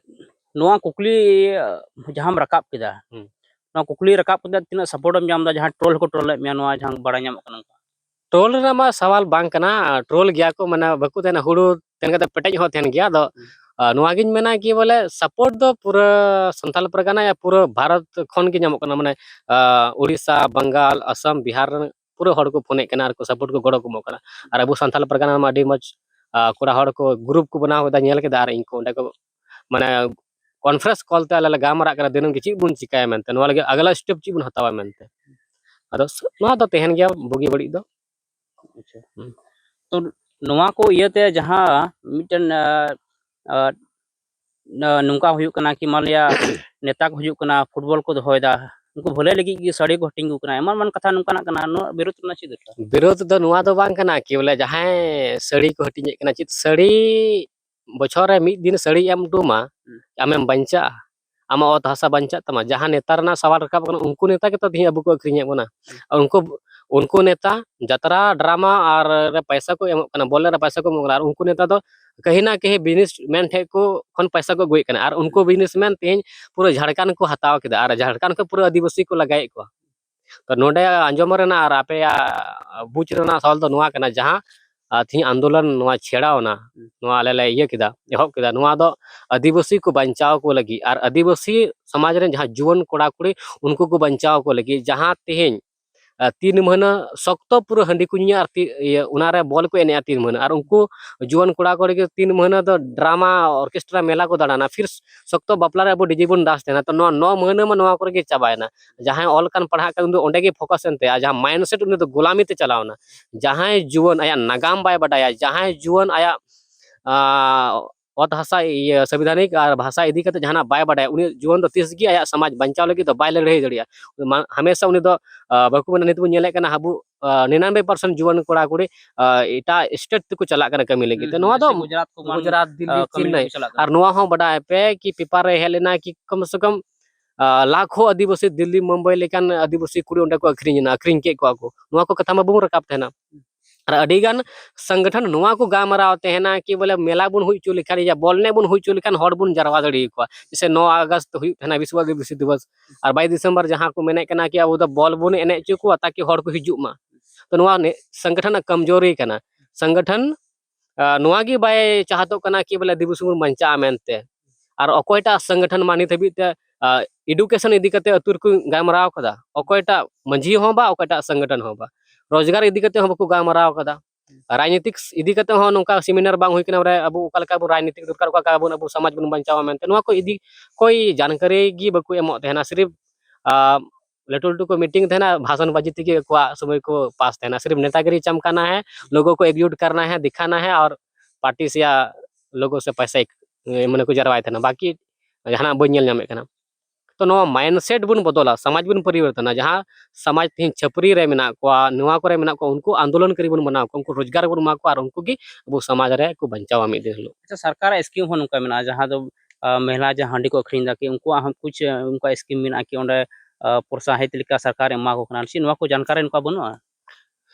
ᱱᱚᱣᱟ ᱠᱩᱠᱞᱤ, ᱟ, ᱡᱟᱦᱟᱸᱢ ᱨᱟᱠᱟᱵ ᱠᱮᱫᱟ, ᱦᱩᱸ᱾ ᱱᱚᱣᱟ ᱠᱩᱠᱞᱤ ᱨᱟᱠᱟᱵ ᱠᱟᱛᱮ ᱛᱤᱱᱟᱹᱜ support ᱮᱢ ᱧᱟᱢ ᱮᱫᱟ? ᱡᱟᱦᱟᱸ troll ᱦᱚᱸᱠᱚ troll ᱮᱫ ᱢᱮᱭᱟ, ᱱᱚᱣᱟ ᱡᱟᱦᱟᱸ ᱵᱟᱲᱟᱭ ᱧᱟᱢᱚᱜ ᱠᱟᱱᱟ᱾ Troll ᱨᱮᱱᱟᱜ ᱢᱟ ᱥᱟᱣᱟᱞ ᱵᱟᱝ ᱠᱟᱱᱟ, troll ᱜᱮᱭᱟ ᱠᱚ, ᱢᱟᱱᱮ ᱵᱟᱠᱚ ᱛᱟᱦᱮᱱᱟ, ᱦᱩᱲᱩ ᱛᱟᱦᱮᱱ ᱠᱟᱛᱮ ᱯᱮᱴᱮᱡ ᱦᱚᱸ ᱛᱟᱦᱮᱱ ᱜᱮᱭᱟ᱾ ᱟᱫᱚ, ᱦᱩᱸ᱾ ᱟ, ᱱᱚᱣᱟ ᱜᱤᱧ ᱢᱮᱱᱟ ᱠᱤ ᱵᱚᱞᱮ support ᱫᱚ ᱯᱩᱨᱟᱹ ᱥᱟᱱᱛᱟᱞ ᱯᱟᱨᱜᱟᱱᱟ ᱭᱟ ᱯᱩᱨᱟᱹ ᱵᱷᱟᱨᱚᱛ ᱠᱷᱚᱱ ᱜᱮ ᱧᱟᱢᱚᱜ ᱠᱟᱱᱟ, ᱢᱟᱱᱮ, ᱟ, ᱩᱲᱤᱥᱥᱟ, ᱵᱟᱝᱜᱟᱞ, ᱟᱥᱟᱢ, ᱵᱤᱦᱟᱨ ᱨᱮᱱ ᱯᱩᱨᱟᱹ ᱦᱚᱲ ᱠᱚ ᱯᱷᱳᱱᱮᱫ ᱠᱟᱱᱟ ᱟᱨ ᱠᱚ support ᱠᱚ ᱜᱚᱲᱚ ᱠᱚ ᱮᱢᱚᱜ ᱠᱟᱱᱟ᱾ ᱟᱨ ᱟᱵᱚ ᱥᱟᱱᱛᱟᱞ ᱯᱟᱨᱜᱟᱱᱟ ᱨᱮᱢᱟ ᱟᱹᱰᱤ ᱢᱚᱡᱽ, ᱟ, ᱠᱚᱲᱟ ᱦᱚᱲ ᱠᱚ group ᱠᱚ ᱵᱮᱱᱟᱣ ᱠᱮᱫᱟ, ᱧᱮᱞ ᱠᱮᱫᱟ, ᱟᱨ ᱤᱧ ᱠᱚ ᱚᱸᱰᱮ ᱠᱚ, ᱢᱟᱱᱮ, conference call ᱛᱮ ᱟᱞᱮ ᱞᱮ ᱜᱟᱞᱢᱟᱨᱟᱜ ᱠᱟᱱᱟ ᱫᱤᱱᱟᱹᱢ ᱜᱮ ᱪᱮᱫ ᱵᱚᱱ ᱪᱤᱠᱟᱹᱭᱟ ᱢᱮᱱᱛᱮ, ᱱᱚᱣᱟ ᱞᱟᱹᱜᱤᱫ ᱟᱜᱽᱞᱟ step ᱪᱮᱫ ᱵᱚᱱ ᱦᱟᱛᱟᱣᱟ ᱢᱮᱱᱛᱮ᱾ ᱟᱫᱚ ᱥ-, ᱱᱚᱣᱟ ᱫᱚ ᱛᱟᱦᱮᱱ ᱜᱮᱭᱟ ᱵᱩᱜᱤ ᱵᱟᱹᱲᱤᱡ ᱫᱚ᱾ ᱟᱪᱪᱷᱟ᱾ ᱦᱩᱸ᱾ ᱛᱚ, ᱱᱚᱣᱟ ᱠᱚ ᱤᱭᱟᱹᱛᱮ ᱡᱟᱦᱟᱸ ᱢᱤᱫᱴᱮᱱ, ᱟ, ᱟ, ᱱᱚ-, ᱱᱚᱝᱠᱟ ᱦᱩᱭᱩᱜ ᱠᱟᱱᱟ ᱠᱤ, ᱢᱟᱱᱞᱤᱭᱟ, ᱱᱮᱛᱟ ᱠᱚ ᱦᱤᱡᱩᱜ ᱠᱟᱱᱟ, football ᱠᱚ ᱫᱚᱦᱚᱭᱮᱫᱟ, ᱩᱱᱠᱩ ᱵᱷᱟᱹᱞᱟᱹᱭ ᱞᱟᱹᱜᱤᱫ ᱜᱮ ᱥᱟᱹᱲᱤ ᱠᱚ ᱦᱟᱹᱴᱤᱧ ᱟᱠᱚ ᱠᱟᱱᱟ, ᱮᱢᱟᱱ ᱮᱢᱟᱱ ᱠᱟᱛᱷᱟ ᱱᱚᱝᱠᱟᱱᱟᱜ ᱠᱟᱱᱟ, ᱱᱚᱣᱟ ᱵᱤᱨᱳᱫᱷ ᱨᱮᱱᱟᱜ ᱪᱮᱫ ᱫᱚᱨᱠᱟᱨ? ᱵᱤᱨᱳᱫᱷ ᱫᱚ ᱱᱚᱣᱟ ᱫᱚ ᱵᱟᱝ ᱠᱟᱱᱟ ᱠᱤ ᱵᱚᱞᱮ ᱡᱟᱦᱟᱸᱭ ᱥᱟᱹᱲᱤ ᱠᱚ ᱦᱟᱹᱴᱤᱧᱮᱫ ᱠᱟᱱᱟ, ᱪᱮᱫ ᱥᱟᱹᱲᱤ ᱵᱚᱪᱷᱚᱨ ᱨᱮ ᱢᱤᱫ ᱫᱤᱱ ᱥᱟᱹᱲᱤ ᱮᱢ ᱦᱚᱴᱚ ᱟᱢᱟ, ᱦᱩᱸ᱾ ᱟᱢᱮᱢ ᱵᱟᱧᱪᱟᱜᱼᱟ, ᱟᱢᱟᱜ ᱚᱛ ᱦᱟᱥᱟ ᱵᱟᱧᱪᱟᱜ ᱛᱟᱢᱟ᱾ ᱡᱟᱦᱟᱸ ᱱᱮᱛᱟ ᱨᱮᱱᱟᱜ ᱥᱟᱣᱟᱞ ᱨᱟᱠᱟᱵ ᱠᱟᱱᱟ, ᱩᱱᱠᱩ ᱱᱮᱛᱟ ᱜᱮᱛᱚ ᱛᱮᱦᱮᱧ ᱟᱵᱚ ᱠᱚ ᱟᱹᱠᱷᱨᱤᱧᱮᱫ ᱵᱚᱱᱟ᱾ ᱦᱩᱸ᱾ ᱟᱨ ᱩᱱᱠᱩ, ᱩᱱᱠᱩ ᱱᱮᱛᱟ ᱡᱟᱛᱨᱟ, drama ᱟᱨ ᱨᱮ ᱯᱟᱭᱥᱟ ᱠᱚ ᱮᱢᱚᱜ ᱠᱟᱱᱟ, ᱵᱚᱞ ᱨᱮ ᱯᱟᱭᱥᱟ ᱠᱚ ᱮᱢᱚᱜ ᱠᱟᱱᱟ, ᱟᱨ ᱩᱱᱠᱩ ᱱᱮᱛᱟ ᱫᱚ ᱠᱟᱹᱦᱤ ᱱᱟ ᱠᱟᱹᱦᱤ businessman ᱴᱷᱮᱡ ᱠᱚ, ᱠᱷᱚᱱ ᱯᱟᱭᱥᱟ ᱠᱚ ᱟᱹᱜᱩᱭᱮᱫ ᱠᱟᱱᱟ, ᱟᱨ ᱩᱱᱠᱩ businessman ᱛᱮᱦᱮᱧ ᱯᱩᱨᱟᱹ ᱡᱷᱟᱲᱠᱷᱚᱸᱰ ᱠᱚ ᱦᱟᱛᱟᱣ ᱠᱮᱫᱟ, ᱟᱨ ᱡᱷᱟᱲᱠᱷᱚᱸᱰ ᱠᱷᱚᱱ ᱯᱩᱨᱟᱹ ᱟᱹᱫᱤᱵᱟᱹᱥᱤ ᱠᱚ ᱞᱟᱜᱟᱭᱮᱫ ᱠᱚᱣᱟ᱾ ᱛᱚ ᱱᱚᱰᱮ ᱟᱸᱡᱚᱢ ᱨᱮᱱᱟᱜ ᱟᱨ ᱟᱯᱮᱭᱟᱜ ᱵᱩᱡᱽ ᱨᱮᱱᱟᱜ ᱥᱟᱣᱟᱞ ᱫᱚ ᱱᱚᱣᱟ ᱠᱟᱱᱟ, ᱡᱟᱦᱟᱸ, ᱟᱨ ᱛᱮᱦᱮᱧ ᱟᱱᱫᱳᱞᱚᱱ ᱱᱚᱣᱟ ᱪᱷᱮᱲᱟᱣ ᱮᱱᱟ, ᱦᱩᱸ᱾ ᱱᱚᱣᱟ ᱟᱞᱮ ᱞᱮ ᱤᱭᱟᱹ ᱠᱮᱫᱟ, ᱮᱦᱚᱵ ᱠᱮᱫᱟ, ᱱᱚᱣᱟ ᱫᱚ ᱟᱹᱫᱤᱵᱟᱹᱥᱤ ᱠᱚ ᱵᱟᱧᱪᱟᱣ ᱠᱚ ᱞᱟᱹᱜᱤᱫ ᱟᱨ ᱟᱹᱫᱤᱵᱟᱹᱥᱤ ᱥᱚᱢᱟᱡᱽ ᱨᱮᱱ ᱡᱟᱦᱟᱸ ᱡᱩᱣᱟᱹᱱ ᱠᱚᱲᱟ ᱠᱩᱲᱤ, ᱩᱱᱠᱩ ᱠᱚ ᱵᱟᱧᱪᱟᱣ ᱠᱚ ᱞᱟᱹᱜᱤᱫ, ᱡᱟᱦᱟᱸ ᱛᱮᱦᱮᱧ ᱟᱨ ᱛᱤᱱ ᱢᱟᱹᱦᱱᱟᱹ ᱥᱚᱠᱛᱚ ᱯᱩᱨᱟᱹ ᱦᱟᱺᱰᱤ ᱠᱚ ᱧᱩᱭᱟ ᱟᱨ ᱛᱤ-, ᱤᱭᱟᱹ, ᱚᱱᱟᱨᱮ ᱵᱚᱞ ᱠᱚ ᱮᱱᱮᱡᱼᱟ ᱛᱤᱱ ᱢᱟᱹᱦᱱᱟᱹ᱾ ᱟᱨ ᱩᱱᱠᱩ ᱡᱩᱣᱟᱹᱱ ᱠᱚᱲᱟ ᱠᱩᱲᱤ ᱜᱮ ᱛᱤᱱ ᱢᱟᱹᱦᱱᱟᱹ ᱫᱚ ᱰᱨᱟᱢᱟ, ᱚᱨᱠᱮᱥᱴᱨᱟ, ᱢᱮᱞᱟ ᱠᱚ ᱫᱟᱬᱟᱱᱟ᱾ ᱯᱷᱤᱨ ᱥᱚᱠᱛᱚ ᱵᱟᱯᱞᱟ ᱨᱮ ᱟᱵᱚ ᱰᱤᱡᱮ ᱵᱚᱱ ᱰᱟᱱᱥ ᱛᱟᱦᱮᱱᱟ, ᱛᱚ ᱱᱚᱣᱟ ᱱᱚ ᱢᱟᱹᱦᱱᱟᱹ ᱢᱟ ᱱᱚᱣᱟ ᱠᱚᱨᱮ ᱜᱮ ᱪᱟᱵᱟᱭᱮᱱᱟ᱾ ᱡᱟᱦᱟᱸᱭ ᱚᱞ ᱠᱟᱱ ᱯᱟᱲᱦᱟᱜ ᱠᱟᱱ, ᱩᱱᱤ ᱫᱚ ᱚᱸᱰᱮ ᱜᱮ ᱯᱷᱳᱠᱟᱥ ᱮᱱ ᱛᱟᱭᱟ᱾ ᱡᱟᱦᱟᱸ ᱢᱟᱭᱤᱱᱰᱥᱮᱴ, ᱩᱱᱤ ᱫᱚ ᱜᱳᱞᱟᱢᱤ ᱛᱮ ᱪᱟᱞᱟᱣ ᱮᱱᱟ᱾ ᱡᱟᱦᱟᱸᱭ ᱡᱩᱣᱟᱹᱱ ᱟᱭᱟᱜ ᱱᱟᱜᱟᱢ ᱵᱟᱭ ᱵᱟᱰᱟᱭᱟ, ᱡᱟᱦᱟᱸᱭ ᱡᱩᱣᱟᱹᱱ ᱟᱭᱟᱜ, ᱟᱸ, ᱚᱛ ᱦᱟᱥᱟ, ᱤᱭᱟᱹ, ᱥᱚᱝᱵᱤᱫᱷᱟᱱᱤᱠ ᱟᱨ ᱵᱷᱟᱥᱟ ᱤᱫᱤ ᱠᱟᱛᱮ ᱡᱟᱦᱟᱱᱟᱜ ᱵᱟᱭ ᱵᱟᱰᱟᱭᱟ, ᱩᱱᱤ ᱡᱩᱣᱟᱹᱱ ᱫᱚ ᱛᱤᱥ ᱜᱮ ᱟᱭᱟᱜ ᱥᱚᱢᱟᱡᱽ ᱵᱟᱧᱪᱟᱣ ᱞᱟᱹᱜᱤᱫ ᱫᱚ ᱵᱟᱭ ᱞᱟᱹᱲᱦᱟᱹᱭ ᱫᱟᱲᱮᱭᱟᱜᱼᱟ᱾ ᱢᱟ-, ᱦᱟᱢᱮᱥᱟ ᱩᱱᱤ ᱫᱚ, ᱟᱸ, ᱵᱟᱹᱠᱩ ᱢᱮᱱᱟ, ᱱᱤᱛ ᱵᱚᱱ ᱧᱮᱞᱮᱫ ᱠᱟᱱᱟ ᱟᱵᱚ, ᱟᱸ, ᱱᱤᱨᱟᱱᱵᱮ ᱯᱟᱨᱥᱮᱱᱴ ᱡᱩᱣᱟᱹᱱ ᱠᱚᱲᱟ ᱠᱩᱲᱤ, ᱟᱸ, ᱮᱴᱟᱜ ᱥᱴᱮᱴ ᱛᱮᱠᱚ ᱪᱟᱞᱟᱜ ᱠᱟᱱᱟ ᱠᱟᱹᱢᱤ ᱞᱟᱹᱜᱤᱫ ᱛᱮ᱾ ᱦᱩᱸ, ᱱᱚᱣᱟ ᱫᱚ ᱡᱮᱥᱮ ᱜᱩᱡᱽᱨᱟᱴ ᱠᱚ ᱢᱟᱱ-, ᱜᱩᱡᱽᱨᱟᱴ, ᱫᱤᱞᱞᱤ, ᱟᱸ, ᱠᱟᱹᱢᱤ ᱪᱮᱱᱱᱟᱭ᱾ ᱞᱟᱹᱜᱤᱫ ᱠᱚ ᱪᱟᱞᱟᱜ ᱠᱟᱱᱟ᱾ ᱟᱨ ᱱᱚᱣᱟ ᱦᱚᱸ ᱵᱟᱰᱟᱭ ᱯᱮ ᱠᱤ ᱯᱮᱯᱟᱨ ᱨᱮ ᱦᱮᱡ ᱞᱮᱱᱟ ᱠᱤ ᱠᱚᱢ ᱥᱮ ᱠᱚᱢ, ᱟᱸ, ᱞᱟᱠᱷᱚ ᱟᱹᱫᱤᱵᱟᱹᱥᱤ ᱫᱤᱞᱞᱤ, ᱢᱩᱢᱵᱟᱭ ᱞᱮᱠᱟᱱ ᱟᱹᱫᱤᱵᱟᱹᱥᱤ ᱠᱩᱲᱤ ᱚᱸᱰᱮ ᱠᱚ ᱟᱹᱠᱷᱨᱤᱧ ᱮᱱᱟ, ᱟᱹᱠᱷᱨᱤᱧ ᱠᱮᱫ ᱠᱚᱣᱟ ᱠᱚ᱾ ᱱᱚᱣᱟ ᱠᱚ ᱠᱟᱛᱷᱟ ᱢᱟ ᱵᱟᱵᱚᱱ ᱨᱟᱠᱟᱵ ᱛᱟᱦᱮᱱᱟ᱾ ᱟᱨ ᱟᱹᱰᱤᱜᱟᱱ ᱥᱚᱝᱜᱚᱴᱷᱚᱱ ᱱᱚᱣᱟ ᱠᱚ ᱜᱟᱞᱢᱟᱨᱟᱣ ᱛᱟᱦᱮᱱᱟ ᱠᱤ ᱵᱚᱞᱮ ᱢᱮᱞᱟ ᱵᱚᱱ ᱦᱩᱭ ᱦᱚᱪᱚ ᱞᱮᱠᱷᱟᱱ, ᱭᱟ ᱵᱚᱞ ᱮᱱᱮᱡ ᱵᱚᱱ ᱦᱩᱭ ᱦᱚᱪᱚ ᱞᱮᱠᱷᱟᱱ ᱦᱚᱲ ᱵᱚᱱ ᱡᱟᱨᱣᱟ ᱫᱟᱲᱮ ᱟᱠᱚᱣᱟ᱾ ᱡᱮᱥᱮ ᱱᱚ ᱟᱜᱚᱥᱴ ᱦᱩᱭᱩᱜ ᱛᱟᱦᱮᱱᱟ ᱵᱤᱥᱣᱚ ᱟᱹᱫᱤᱵᱟᱹᱥᱤ ᱫᱤᱵᱚᱥ, ᱟᱨ ᱵᱟᱭᱤᱥ ᱰᱤᱥᱮᱢᱵᱚᱨ ᱡᱟᱦᱟᱸ ᱠᱚ ᱢᱮᱱᱮᱫ ᱠᱟᱱᱟ ᱠᱤ ᱟᱵᱚ ᱫᱚ ᱵᱚᱞ ᱵᱚᱱ ᱮᱱᱮᱡ ᱦᱚᱪᱚ ᱠᱚᱣᱟ ᱛᱟᱠᱤ ᱦᱚᱲ ᱠᱚ ᱦᱤᱡᱩᱜ ᱢᱟ᱾ ᱛᱚ ᱱᱚᱣᱟ ᱱᱮ-, ᱥᱚᱝᱜᱚᱴᱷᱚᱱ ᱨᱮᱱᱟᱜ ᱠᱚᱢᱡᱳᱨᱤ ᱠᱟᱱᱟ᱾ ᱥᱚᱝᱜᱚᱴᱷᱚᱱ, ᱟ, ᱱᱚᱣᱟ ᱜᱮ ᱵᱟᱭ ᱪᱟᱦᱟᱛᱚᱜ ᱠᱟᱱᱟ ᱠᱤ ᱵᱚᱞᱮ ᱟᱹᱫᱤᱵᱟᱹᱥᱤ ᱵᱚᱱ ᱵᱟᱧᱪᱟᱜᱼᱟ ᱢᱮᱱᱛᱮ᱾ ᱟᱨ ᱚᱠᱚᱭᱴᱟᱜ ᱥᱚᱝᱜᱚᱴᱷᱚᱱ ᱢᱟ ᱱᱤᱛ ᱦᱟᱹᱵᱤᱡ ᱛᱮ, ᱟ, education ᱤᱫᱤ ᱠᱟᱛᱮ ᱟᱹᱛᱩ ᱨᱮᱠᱚ ᱜᱟᱞᱢᱟᱨᱟᱣ ᱠᱟᱫᱟ? ᱚᱠᱚᱭᱴᱟᱜ ᱢᱟᱹᱡᱷᱤ ᱦᱚᱸ ᱵᱟ, ᱚᱠᱚᱭᱴᱟᱜ ᱥᱚᱝᱜᱚᱴᱷᱚᱱ ᱦᱚᱸ ᱵᱟ᱾ ᱨᱳᱡᱽᱜᱟᱨ ᱤᱫᱤ ᱠᱟᱛᱮ ᱦᱚᱸ ᱵᱟᱠᱚ ᱜᱟᱞᱢᱟᱨᱟᱣ ᱠᱟᱫᱟ᱾ ᱨᱟᱡᱽᱱᱤᱛᱤᱠ ᱤᱫᱤ ᱠᱟᱛᱮ ᱦᱚᱸ ᱱᱚᱝᱠᱟ ᱥᱮᱢᱤᱱᱟᱨ ᱵᱟᱝ ᱦᱩᱭ ᱠᱟᱱᱟ, ᱵᱚᱞᱮ ᱟᱵᱚ ᱚᱠᱟ ᱞᱮᱠᱟ ᱵᱚᱱ ᱨᱟᱡᱽᱱᱤᱛᱤᱠ ᱫᱚᱨᱠᱟᱨ, ᱚᱠᱟ ᱞᱮᱠᱟ ᱵᱚᱱ ᱟᱵᱚ ᱥᱚᱢᱟᱡᱽ ᱵᱚᱱ ᱵᱟᱧᱪᱟᱣᱟ ᱢᱮᱱᱛᱮ᱾ ᱱᱚᱣᱟ ᱠᱚ ᱤᱫᱤ ᱠᱚᱭ ᱡᱟᱱᱠᱟᱨᱤ ᱜᱮ ᱵᱟᱠᱚ ᱮᱢᱚᱜ ᱛᱟᱦᱮᱱᱟ᱾ ᱥᱤᱨᱤᱯ, ᱟ, ᱞᱟᱹᱴᱩ ᱞᱟᱹᱴᱩ ᱠᱚ ᱢᱤᱴᱤᱝ ᱛᱟᱦᱮᱱᱟ, ᱵᱷᱟᱥᱚᱱ ᱵᱟᱡᱤ ᱛᱮᱜᱮ ᱟᱠᱚᱣᱟᱜ ᱥᱚᱢᱚᱭ ᱠᱚ ᱯᱟᱥ ᱛᱟᱦᱮᱱᱟ᱾ ᱥᱤᱨᱤᱯ ᱱᱮᱛᱟᱜᱤᱨᱤ ᱪᱟᱢᱠᱟᱱᱟ ᱦᱮ, ᱞᱳᱜᱳ ᱠᱚ ᱮᱠᱡᱩᱴ ᱠᱟᱨᱱᱟ ᱦᱮ, ᱫᱤᱠᱷᱟᱱᱟ ᱦᱮ ᱟᱨ ᱯᱟᱨᱴᱤ ᱥᱮᱭᱟ ᱞᱳᱜᱳ ᱥᱮ ᱯᱟᱭᱥᱟ ᱮᱠ-, ᱢᱟᱱᱮ ᱠᱚ ᱡᱟᱨᱣᱟᱭ ᱛᱟᱦᱮᱱᱟ, ᱵᱟᱠᱤ ᱡᱟᱦᱟᱱᱟᱜ ᱵᱟᱹᱧ ᱧᱮᱞ ᱧᱟᱢᱮᱫ ᱠᱟᱱᱟ᱾ ᱛᱚ ᱱᱚᱣᱟ ᱢᱟᱭᱤᱱᱰᱥᱮᱴ ᱵᱚᱱ ᱵᱚᱫᱚᱞᱟ, ᱥᱚᱢᱟᱡᱽ ᱵᱚᱱ ᱯᱚᱨᱤᱵᱚᱨᱛᱚᱱᱟ᱾ ᱡᱟᱦᱟᱸ ᱥᱚᱢᱟᱡᱽ ᱛᱮᱦᱮᱧ ᱪᱷᱟᱹᱯᱨᱤ ᱨᱮ ᱢᱮᱱᱟᱜ ᱠᱚᱣᱟ, ᱱᱚᱣᱟ ᱠᱚᱨᱮ ᱢᱮᱱᱟᱜ ᱠᱚᱣᱟ, ᱩᱱᱠᱩ ᱟᱱᱫᱳᱞᱚᱱ ᱠᱟᱹᱨᱤ ᱵᱚᱱ ᱵᱮᱱᱟᱣ ᱠᱚᱣᱟ, ᱩᱱᱠᱩ ᱨᱳᱡᱽᱜᱟᱨ ᱵᱚᱱ ᱮᱢᱟ ᱠᱚᱣᱟ ᱟᱨ ᱩᱱᱠᱩ ᱜᱮ ᱟᱵᱚ ᱥᱚᱢᱟᱡᱽ ᱨᱮ ᱠᱚ ᱵᱟᱧᱪᱟᱣᱟ ᱢᱤᱫ ᱫᱤᱱ ᱦᱤᱞᱳᱜ᱾ ᱟᱪᱪᱷᱟ, ᱥᱚᱨᱠᱟᱨᱟᱜ ᱥᱠᱤᱢ ᱦᱚᱸ ᱱᱚᱝᱠᱟ ᱢᱮᱱᱟᱜᱼᱟ, ᱡᱟᱦᱟᱸ ᱫᱚ, ᱟ, ᱢᱮᱦᱞᱟ ᱡᱟᱦᱟᱸ ᱦᱟᱺᱰᱤ ᱠᱚ ᱟᱹᱠᱷᱨᱤᱧ ᱮᱫᱟ ᱠᱤ, ᱩᱱᱠᱩᱣᱟᱜ ᱦᱚᱸ ᱠᱩᱪ, ᱟ, ᱚᱱᱠᱟ ᱥᱠᱤᱢ ᱢᱮᱱᱟᱜᱼᱟ ᱠᱤ ᱚᱸᱰᱮ, ᱟ, ᱯᱨᱚᱛᱥᱟᱦᱤᱛ ᱞᱮᱠᱟ ᱥᱚᱨᱠᱟᱨ ᱮᱢᱟ ᱠᱚ ᱠᱟᱱᱟ? ᱪᱮᱫ ᱱᱚᱣᱟ ᱠᱚ ᱡᱟᱱᱠᱟᱨᱤ ᱱᱚᱝᱠᱟ ᱵᱟᱹᱱᱩᱜᱼᱟ?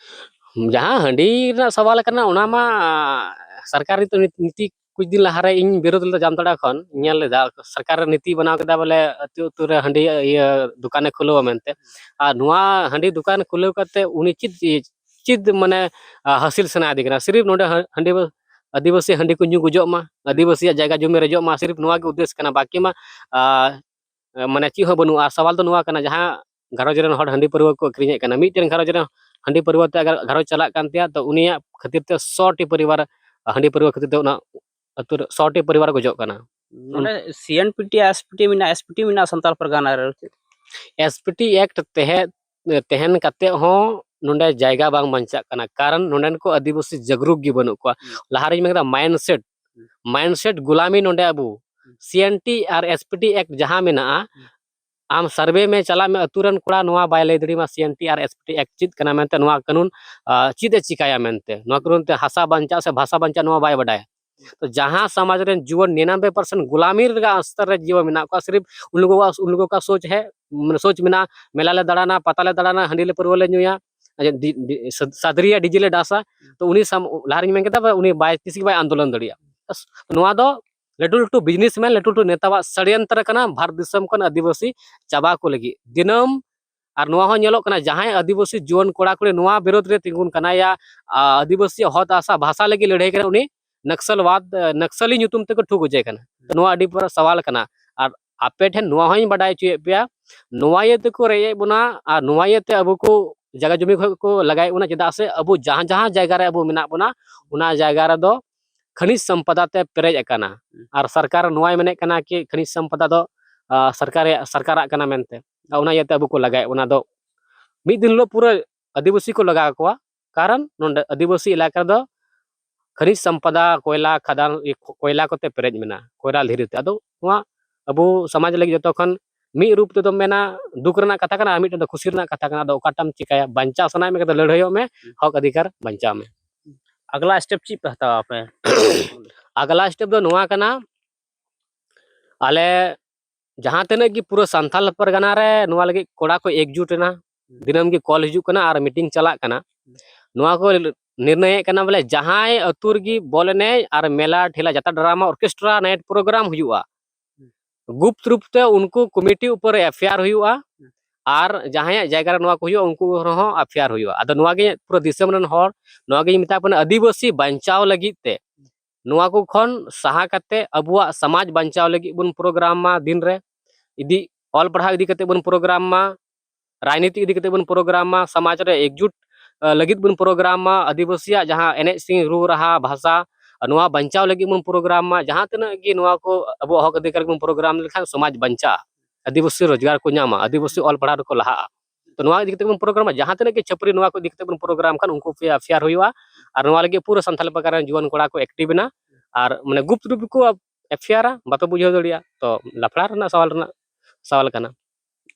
ᱡᱟᱦᱟᱸ ᱦᱟᱺᱰᱤ ᱨᱮᱱᱟᱜ ᱥᱟᱣᱟᱞ ᱠᱟᱱᱟ, ᱚᱱᱟ ᱢᱟ ᱥᱚᱨᱠᱟᱨ ᱱᱤᱛ, ᱱᱤᱛ, ᱱᱤᱛᱤ ᱠᱩᱪ ᱫᱤᱱ ᱞᱟᱦᱟᱨᱮ ᱤᱧ ᱵᱤᱨᱳᱫᱷ ᱞᱮᱫᱟ ᱡᱟᱢᱛᱟᱲᱟ ᱠᱷᱚᱱ, ᱧᱮᱞ ᱞᱮᱫᱟ ᱥᱚᱨᱠᱟᱨ ᱱᱤᱛᱤ ᱵᱮᱱᱟᱣ ᱠᱮᱫᱟ ᱵᱚᱞᱮ ᱟᱹᱛᱩ ᱟᱹᱛᱩ ᱨᱮ ᱦᱟᱺᱰᱤ ᱤᱭᱟᱹ ᱫᱚᱠᱟᱱᱮ ᱠᱷᱩᱞᱟᱹᱣᱟ ᱢᱮᱱᱛᱮ᱾ ᱟᱨ ᱱᱚᱣᱟ ᱦᱟᱺᱰᱤ ᱫᱚᱠᱟᱱ ᱠᱷᱩᱞᱟᱹᱣ ᱠᱟᱛᱮ ᱩᱱᱤ ᱪᱮᱫ, ᱪᱮᱫ ᱢᱟᱱᱮ, ᱟ, ᱦᱟᱹᱥᱤᱞ ᱥᱟᱱᱟᱭᱮᱫᱮ ᱠᱟᱱᱟ? ᱥᱤᱨᱤᱯ ᱱᱚᱰᱮ ᱦᱟ-, ᱦᱟᱺᱰᱤ ᱵᱟ-, ᱟᱹᱫᱤᱵᱟᱹᱥᱤ ᱦᱟᱺᱰᱤ ᱠᱚ ᱧᱩ ᱜᱚᱡᱚᱜ ᱢᱟ, ᱟᱹᱫᱤᱵᱟᱹᱥᱤᱭᱟᱜ ᱡᱟᱭᱜᱟ ᱡᱚᱢᱤ ᱨᱮᱡᱚᱜ ᱢᱟ, ᱥᱤᱨᱤᱯ ᱱᱚᱣᱟ ᱜᱮ ᱩᱫᱽᱫᱮᱥ ᱠᱟᱱᱟ, ᱵᱟᱹᱠᱤ ᱢᱟ, ᱟ, ᱢᱟᱱᱮ ᱪᱮᱫ ᱦᱚᱸ ᱵᱟᱹᱱᱩᱜᱼᱟ᱾ ᱟᱨ ᱥᱟᱣᱟᱞ ᱫᱚ ᱱᱚᱣᱟ ᱠᱟᱱᱟ, ᱡᱟᱦᱟᱸ ᱜᱷᱟᱨᱚᱸᱡᱽ ᱨᱮᱱ ᱦᱚᱲ ᱦᱟᱺᱰᱤ ᱯᱟᱹᱨᱣᱟᱹ ᱠᱚ ᱟᱹᱠᱷᱨᱤᱧᱮᱫ ᱠᱟᱱᱟ, ᱢᱤᱫᱴᱮᱱ ᱜᱷᱟᱨᱚᱸᱡᱽ ᱨᱮ ᱦᱟᱺᱰᱤ ᱯᱟᱹᱨᱣᱟᱹ ᱛᱮ ᱟᱜᱟᱨ ᱜᱷᱟᱨᱚᱸᱡᱽ ᱪᱟᱞᱟᱜ ᱠᱟᱱ ᱛᱟᱭᱟ, ᱛᱚ ᱩᱱᱤᱭᱟᱜ ᱠᱷᱟᱹᱛᱤᱨ ᱛᱮ ᱥᱚ ᱴᱤ ᱯᱚᱨᱤᱵᱟᱨ ᱦᱟᱺᱰᱤ ᱯᱟᱹᱨᱣᱟᱹ ᱠᱷᱟᱹᱛᱤᱨ ᱛᱮ ᱚᱱᱟ ᱟᱹᱛᱩ ᱨᱮ ᱥᱚ ᱴᱤ ᱯᱚᱨᱤᱵᱟᱨ ᱜᱚᱡᱚᱜ ᱠᱟᱱᱟ᱾ ᱱᱚᱰᱮ ᱥᱤ ᱮᱱ ᱯᱤ ᱴᱤ ᱟᱨ ᱮᱥ ᱯᱤ ᱴᱤ ᱢᱮᱱᱟᱜᱼᱟ, ᱮᱥ ᱯᱤ ᱴᱤ ᱢᱮᱱᱟᱜᱼᱟ ᱥᱟᱱᱛᱟᱲ ᱯᱟᱨᱜᱟᱱᱟ ᱨᱮ᱾ ᱮᱥ ᱯᱤ ᱴᱤ ᱮᱠᱴ ᱛᱟᱦᱮᱸ ᱛᱟᱦᱮᱱ ᱠᱟᱛᱮ ᱦᱚᱸ ᱱᱚᱰᱮ ᱡᱟᱭᱜᱟ ᱵᱟᱝ ᱵᱟᱧᱪᱟᱜ ᱠᱟᱱᱟ, ᱠᱟᱨᱚᱱ ᱱᱚᱰᱮᱱ ᱠᱚ ᱟᱹᱫᱤᱵᱟᱹᱥᱤ ᱡᱟᱜᱽᱨᱩᱠ ᱜᱮ ᱵᱟᱹᱱᱩᱜ ᱠᱚᱣᱟ᱾ ᱦᱩᱸ᱾ ᱞᱟᱦᱟ ᱨᱮᱧ ᱢᱮᱱ ᱠᱮᱫᱟ ᱢᱟᱭᱤᱱᱰ ᱥᱮᱴ, ᱦᱩᱸ᱾ ᱢᱟᱭᱤᱱᱰ ᱥᱮᱴ ᱜᱩᱞᱟᱢᱤ ᱱᱚᱰᱮ ᱟᱵᱚ ᱦᱩᱸ᱾ ᱥᱤ ᱮᱱ ᱴᱤ ᱟᱨ ᱮᱥ ᱯᱤ ᱴᱤ ᱮᱠᱴ ᱡᱟᱦᱟᱸ ᱢᱮᱱᱟᱜᱼᱟ, ᱦᱩᱸ᱾ ᱟᱢ ᱥᱟᱨᱵᱷᱮ ᱢᱮ, ᱪᱟᱞᱟᱜ ᱢᱮ ᱟᱹᱛᱩ ᱨᱮᱱ ᱠᱚᱲᱟ, ᱱᱚᱣᱟ ᱵᱟᱭ ᱞᱟᱹᱭ ᱫᱟᱲᱮᱭᱟᱢᱟ ᱥᱤ ᱮᱱ ᱴᱤ ᱟᱨ ᱮᱥ ᱯᱤ ᱴᱤ ᱮᱠᱴ ᱪᱮᱫ ᱠᱟᱱᱟ ᱢᱮᱱᱛᱮ, ᱱᱚᱣᱟ ᱠᱟᱹᱱᱩᱱ ᱟᱸ, ᱪᱮᱫ ᱮ ᱪᱤᱠᱟᱭᱟ ᱢᱮᱱᱛᱮ, ᱱᱚᱣᱟ ᱠᱟᱹᱱᱩᱱ ᱛᱮ ᱦᱟᱥᱟ ᱵᱟᱧᱪᱟᱜ ᱥᱮ ᱵᱷᱟᱥᱟ ᱵᱟᱧᱪᱟᱜ, ᱱᱚᱣᱟ ᱵᱟᱭ ᱵᱟᱰᱟᱭᱟ᱾ ᱛᱚ ᱡᱟᱦᱟᱸ ᱥᱚᱢᱟᱡᱽ ᱨᱮᱱ ᱡᱩᱣᱟᱹᱱ ᱱᱤᱱᱟᱱᱵᱮ ᱯᱟᱨᱥᱮᱱᱴ ᱜᱩᱞᱟᱢᱤ ᱨᱮᱱᱟᱜ ᱥᱛᱚᱨ ᱨᱮ ᱡᱤᱭᱚᱱ ᱢᱮᱱᱟᱜ ᱠᱚᱣᱟ, ᱥᱤᱨᱤᱯ ᱩᱱᱠᱩ ᱠᱚᱣᱟᱜ, ᱩᱱᱠᱩ ᱠᱚᱣᱟᱜ ᱥᱳᱪ ᱦᱮ, ᱢᱟᱱᱮ ᱥᱳᱪ ᱢᱮᱱᱟᱜᱼᱟ, ᱢᱮᱞᱟ ᱞᱮ ᱫᱟᱬᱟᱱᱟ, ᱯᱟᱛᱟ ᱞᱮ ᱫᱟᱬᱟᱱᱟ, ᱦᱟᱺᱰᱤ ᱞᱮ ᱯᱟᱹᱨᱣᱟᱹ ᱞᱮ ᱧᱩᱭᱟ, ᱟᱪᱪᱷᱟ, ᱰᱤ-, ᱰᱤ-, ᱥᱟᱫ-, ᱥᱟᱫᱽᱨᱤᱭᱟ ᱰᱤᱡᱮ ᱞᱮ ᱰᱟᱱᱥᱟ᱾ ᱛᱚ ᱩᱱᱤ ᱥᱟᱢ-, ᱞᱟᱦᱟ ᱨᱮᱧ ᱢᱮᱱ ᱠᱮᱫᱟ, ᱩᱱᱤ ᱵᱟᱭ, ᱛᱤᱥ ᱜᱮ ᱵᱟᱭ ᱟᱱᱫᱳᱞᱚᱱ ᱫᱟᱲᱮᱭᱟᱜᱼᱟ᱾ ᱵᱟᱥ, ᱱᱚᱣᱟ ᱫᱚ ᱞᱟᱹᱴᱩ ᱞᱟᱹᱴᱩ ᱵᱤᱡᱽᱱᱮᱥᱢᱮᱱ, ᱞᱟᱹᱴᱩ ᱞᱟᱹᱴᱩ ᱱᱮᱛᱟᱣᱟᱜ ᱥᱟᱹᱲᱭᱚᱱᱛᱨᱚ ᱠᱟᱱᱟ ᱵᱷᱟᱨᱚᱛ ᱫᱤᱥᱚᱢ ᱠᱷᱚᱱ ᱟᱹᱫᱤᱵᱟᱹᱥᱤ ᱪᱟᱵᱟ ᱠᱚ ᱞᱟᱹᱜᱤᱫ᱾ ᱫᱤᱱᱟᱹᱢ ᱟᱨ ᱱᱚᱣᱟ ᱦᱚᱸ ᱧᱮᱞᱚᱜ ᱠᱟᱱᱟ, ᱡᱟᱦᱟᱸᱭ ᱟᱹᱫᱤᱵᱟᱹᱥᱤ ᱡᱩᱣᱟᱹᱱ ᱠᱚᱲᱟ ᱠᱩᱲᱤ ᱱᱚᱣᱟ ᱵᱤᱨᱳᱫᱷ ᱨᱮ ᱛᱤᱸᱜᱩᱱ ᱠᱟᱱᱟ, ᱭᱟ, ᱟ, ᱟᱹᱫᱤᱵᱟᱹᱥᱤ ᱦᱚᱛ ᱟᱥᱟ ᱵᱷᱟᱥᱟ ᱞᱟᱹᱜᱤᱫ ᱞᱟᱹᱲᱦᱟᱹᱭ ᱠᱟᱱᱟ, ᱩᱱᱤ ᱱᱟᱠᱥᱟᱞᱣᱟᱫ, ᱟ, ᱱᱟᱠᱥᱟᱞᱤ ᱧᱩᱛᱩᱢ ᱛᱮᱠᱚ ᱴᱷᱩᱠ ᱜᱚᱡᱮ ᱠᱟᱱᱟ᱾ ᱱᱚᱣᱟ ᱟᱹᱰᱤ ᱢᱟᱨᱟᱝ ᱥᱟᱣᱟᱞ ᱠᱟᱱᱟ᱾ ᱟᱨ ᱟᱯᱮ ᱴᱷᱮᱱ ᱱᱚᱣᱟ ᱦᱚᱸᱧ ᱵᱟᱰᱟᱭ ᱦᱚᱪᱚᱭᱮᱫ ᱯᱮᱭᱟ, ᱱᱚᱣᱟ ᱤᱭᱟᱹ ᱛᱮᱠᱚ ᱨᱮᱡ ᱮᱫ ᱵᱚᱱᱟ ᱟᱨ ᱱᱚᱣᱟ ᱤᱭᱟᱹᱛᱮ ᱟᱵᱚ ᱠᱚ ᱡᱟᱭᱜᱟ ᱡᱚᱢᱤ ᱠᱷᱚᱱ ᱠᱚ ᱞᱟᱜᱟᱭᱮᱫ ᱵᱚᱱᱟ, ᱪᱮᱫᱟᱜ ᱥᱮ ᱟᱵᱚ ᱡᱟᱦᱟᱸ ᱡᱟᱦᱟᱸ ᱡᱟᱭᱜᱟ ᱨᱮ ᱟᱵᱚ ᱢᱮᱱᱟᱜ ᱵᱚᱱᱟ, ᱚᱱᱟ ᱡᱟᱭᱜᱟ ᱨᱮᱫᱚ ᱠᱷᱟᱱᱤᱡᱽ ᱥᱚᱢᱯᱚᱫᱟ ᱛᱮ ᱯᱮᱨᱮᱡ ᱟᱠᱟᱱᱟ᱾ ᱟᱨ ᱥᱚᱨᱠᱟᱨ ᱱᱚᱣᱟᱭ ᱢᱮᱱᱮᱫ ᱠᱟᱱᱟ ᱠᱤ ᱠᱷᱟᱱᱤᱡᱽ ᱥᱚᱢᱯᱚᱫᱟ ᱫᱚ, ᱟ, ᱥᱚᱨᱠᱟᱨ, ᱥᱚᱨᱠᱟᱨᱟᱜ ᱠᱟᱱᱟ ᱢᱮᱱᱛᱮ᱾ ᱟᱨ ᱚᱱᱟ ᱤᱭᱟᱹᱛᱮ ᱟᱵᱚ ᱠᱚ ᱞᱟᱜᱟᱭᱮᱫ ᱵᱚᱱᱟ᱾ ᱫᱚ ᱢᱤᱫ ᱫᱤᱱ ᱦᱤᱞᱳᱜ ᱯᱩᱨᱟᱹ ᱟᱹᱫᱤᱵᱟᱹᱥᱤ ᱠᱚ ᱞᱟᱜᱟᱣ ᱠᱚᱣᱟ, ᱠᱟᱨᱚᱱ ᱱᱚᱰᱮ ᱟᱹᱫᱤᱵᱟᱹᱥᱤ ᱮᱞᱟᱠᱟ ᱨᱮᱫᱚ ᱠᱷᱟᱱᱤᱡᱽ ᱥᱚᱢᱯᱚᱫᱟ, ᱠᱚᱭᱞᱟ ᱠᱷᱟᱫᱟᱱ, ᱤᱭᱟᱹ, ᱠᱚᱭᱞᱟ ᱠᱚᱛᱮ ᱯᱮᱨᱮᱡ ᱢᱮᱱᱟᱜᱼᱟ, ᱠᱚᱭᱞᱟ ᱫᱷᱤᱨᱤ ᱛᱮ᱾ ᱟᱫᱚ ᱱᱚᱣᱟ ᱟᱵᱚ ᱥᱚᱢᱟᱡᱽ ᱞᱟᱹᱜᱤᱫ ᱡᱚᱛᱚ ᱠᱷᱚᱱ ᱢᱤᱫ ᱨᱩᱯ ᱛᱮᱫᱚᱢ ᱢᱮᱱᱟ ᱫᱩᱠ ᱨᱮᱱᱟᱜ ᱠᱟᱛᱷᱟ ᱠᱟᱱᱟ, ᱟᱨ ᱢᱤᱫᱴᱮᱱ ᱫᱚ ᱠᱷᱩᱥᱤ ᱨᱮᱱᱟᱜ ᱠᱟᱛᱷᱟ ᱠᱟᱱᱟ᱾ ᱟᱫᱚ ᱚᱠᱟᱴᱟᱜ ᱮᱢ ᱪᱤᱠᱟᱹᱭᱟ? ᱵᱟᱧᱪᱟᱣ ᱥᱟᱱᱟᱭᱮᱫ ᱢᱮᱠᱷᱟᱱ ᱫᱚ ᱞᱟᱹᱲᱦᱟᱹᱭᱚᱜ ᱢᱮ, ᱦᱚᱠ ᱚᱫᱷᱤᱠᱟᱨ ᱵᱟᱧᱪᱟᱣ ᱢᱮ᱾ ᱟᱜᱽᱞᱟ ᱥᱴᱮᱯ ᱪᱮᱫ ᱯᱮ ᱦᱟᱛᱟᱣᱟ ᱟᱯᱮ? ᱟᱜᱽᱞᱟ ᱥᱴᱮᱯ ᱫᱚ ᱱᱚᱣᱟ ᱠᱟᱱᱟ, ᱟᱞᱮ ᱡᱟᱦᱟᱸ ᱛᱤᱱᱟᱹᱜ ᱜᱮ ᱯᱩᱨᱟᱹ ᱥᱟᱱᱛᱟᱞ ᱯᱟᱨᱜᱟᱱᱟ ᱨᱮ ᱱᱚᱣᱟ ᱞᱟᱹᱜᱤᱫ ᱠᱚᱲᱟ ᱠᱚ ᱮᱠᱡᱩᱴ ᱮᱱᱟ, ᱫᱤᱱᱟᱹᱢ ᱜᱮ ᱠᱚᱞ ᱦᱤᱡᱩᱜ ᱠᱟᱱᱟ ᱟᱨ ᱢᱤᱴᱤᱝ ᱪᱟᱞᱟᱜ ᱠᱟᱱᱟ᱾ ᱱᱚᱣᱟ ᱠᱚ ᱱᱤᱨᱱᱚᱭᱮᱫ ᱠᱟᱱᱟ ᱵᱚᱞᱮ ᱡᱟᱦᱟᱸᱭ ᱟᱹᱛᱩ ᱨᱮᱜᱮ ᱵᱚᱞ ᱮᱱᱮᱡ ᱟᱨ ᱢᱮᱞᱟ ᱴᱷᱮᱞᱟ, ᱡᱟᱛᱨᱟ, ᱰᱨᱟᱢᱟ, ᱚᱨᱠᱮᱥᱴᱨᱟ ᱱᱟᱭᱤᱴ ᱯᱨᱳᱜᱨᱟᱢ ᱦᱩᱭᱩᱜᱼᱟ, ᱜᱩᱯᱛ ᱨᱩᱯ ᱛᱮ ᱩᱱᱠᱩ ᱠᱚᱢᱤᱴᱤ ᱩᱯᱚᱨ ᱨᱮ ᱮᱯᱷ ᱟᱭ ᱟᱨ ᱦᱩᱭᱩᱜᱼᱟ᱾ ᱟᱨ ᱡᱟᱦᱟᱸᱭᱟᱜ ᱡᱟᱭᱜᱟ ᱨᱮ ᱱᱚᱣᱟ ᱠᱚ ᱦᱩᱭᱩᱜᱼᱟ, ᱩᱱᱠᱩ ᱨᱮᱦᱚᱸ ᱮᱯᱷ ᱟᱭ ᱟᱨ ᱦᱩᱭᱩᱜᱼᱟ᱾ ᱟᱫᱚ ᱱᱚᱣᱟ ᱜᱮ ᱯᱩᱨᱟᱹ ᱫᱤᱥᱚᱢ ᱨᱮᱱ ᱦᱚᱲ, ᱱᱚᱣᱟ ᱜᱤᱧ ᱢᱮᱛᱟ ᱠᱚ ᱠᱟᱱᱟ, ᱟᱹᱫᱤᱵᱟᱹᱥᱤ ᱵᱟᱧᱪᱟᱣ ᱞᱟᱹᱜᱤᱫ ᱛᱮ, ᱱᱚᱣᱟ ᱠᱚ ᱠᱷᱚᱱ ᱥᱟᱦᱟ ᱠᱟᱛᱮ ᱟᱵᱚᱣᱟᱜ ᱥᱚᱢᱟᱡᱽ ᱵᱟᱧᱪᱟᱣ ᱞᱟᱹᱜᱤᱫ ᱵᱚᱱ ᱯᱨᱳᱜᱨᱟᱢ ᱢᱟ, ᱫᱤᱱ ᱨᱮ ᱤᱫᱤ, ᱚᱞ ᱯᱟᱲᱦᱟᱣ ᱤᱫᱤ ᱠᱟᱛᱮ ᱵᱚᱱ ᱯᱨᱳᱜᱨᱟᱢ ᱢᱟ, ᱨᱟᱡᱽᱱᱤᱛᱤ ᱤᱫᱤ ᱠᱟᱛᱮ ᱵᱚᱱ ᱯᱨᱳᱜᱨᱟᱢ ᱢᱟ, ᱥᱚᱢᱟᱡᱽ ᱨᱮ ᱮᱠᱡᱩᱴ ᱞᱟᱹᱜᱤᱫ ᱵᱚᱱ ᱯᱨᱳᱜᱨᱟᱢ ᱢᱟ, ᱟᱹᱫᱤᱵᱟᱹᱥᱤᱭᱟᱜ ᱡᱟᱦᱟᱸ ᱮᱱᱮᱡ ᱥᱮᱨᱮᱧ, ᱨᱩ ᱨᱟᱦᱟ, ᱵᱷᱟᱥᱟ, ᱱᱚᱣᱟ ᱵᱟᱧᱪᱟᱣ ᱞᱟᱹᱜᱤᱫ ᱵᱚᱱ ᱯᱨᱳᱜᱨᱟᱢ ᱢᱟ᱾ ᱡᱟᱦᱟᱸ ᱛᱤᱱᱟᱹᱜ ᱜᱮ ᱱᱚᱣᱟ ᱠᱚ ᱟᱵᱚᱣᱟᱜ ᱦᱚᱠ ᱚᱫᱷᱤᱠᱟᱨ ᱵᱚᱱ ᱯᱨᱳᱜᱨᱟᱢ ᱞᱮᱠᱷᱟᱱ ᱥᱚᱢᱟᱡᱽ ᱵᱟᱧᱪᱟᱜᱼᱟ, ᱟᱹᱫᱤᱵᱟᱹᱥᱤ ᱨᱳᱡᱽᱜᱟᱨ ᱠᱚ ᱧᱟᱢᱟ, ᱟᱹᱫᱤᱵᱟᱹᱥᱤ ᱚᱞ ᱯᱟᱲᱦᱟᱣ ᱨᱮᱠᱚ ᱞᱟᱦᱟᱜᱼᱟ᱾ ᱛᱚ ᱱᱚᱣᱟ ᱤᱫᱤ ᱠᱟᱛᱮ ᱵᱚᱱ ᱯᱨᱳᱜᱨᱟᱢᱟ, ᱡᱟᱦᱟᱸ ᱛᱤᱱᱟᱹᱜ ᱜᱮ ᱪᱷᱟᱹᱯᱨᱤ ᱱᱚᱣᱟ ᱠᱚ ᱤᱫᱤ ᱠᱟᱛᱮ ᱵᱚᱱ ᱯᱨᱳᱜᱨᱟᱢ ᱠᱷᱟᱱ ᱩᱱᱠᱩ ᱯᱷᱮᱭᱟᱨ ᱦᱩᱭᱩᱜᱼᱟ᱾ ᱟᱨ ᱱᱚᱣᱟ ᱞᱟᱹᱜᱤᱫ ᱯᱩᱨᱟᱹ ᱥᱟᱱᱛᱟᱲ ᱯᱟᱨᱜᱟᱱᱟ ᱨᱮᱱ ᱡᱩᱣᱟᱹᱱ ᱠᱚᱲᱟ ᱠᱚ ᱮᱠᱴᱤᱵᱷ ᱮᱱᱟ, ᱟᱨ ᱢᱟᱱᱮ ᱜᱩᱯᱛ ᱨᱩᱯ ᱠᱚ ᱮᱯᱷᱭᱟᱨᱟ, ᱵᱟᱯᱮ ᱵᱩᱡᱷᱟᱹᱣ ᱫᱟᱲᱮᱭᱟᱜᱼᱟ᱾ ᱛᱚ ᱞᱟᱯᱷᱲᱟ ᱨᱮᱱᱟᱜ ᱥᱟᱣᱟᱞ ᱨᱮᱱᱟᱜ ᱥᱟᱣᱟᱞ ᱠᱟᱱᱟ᱾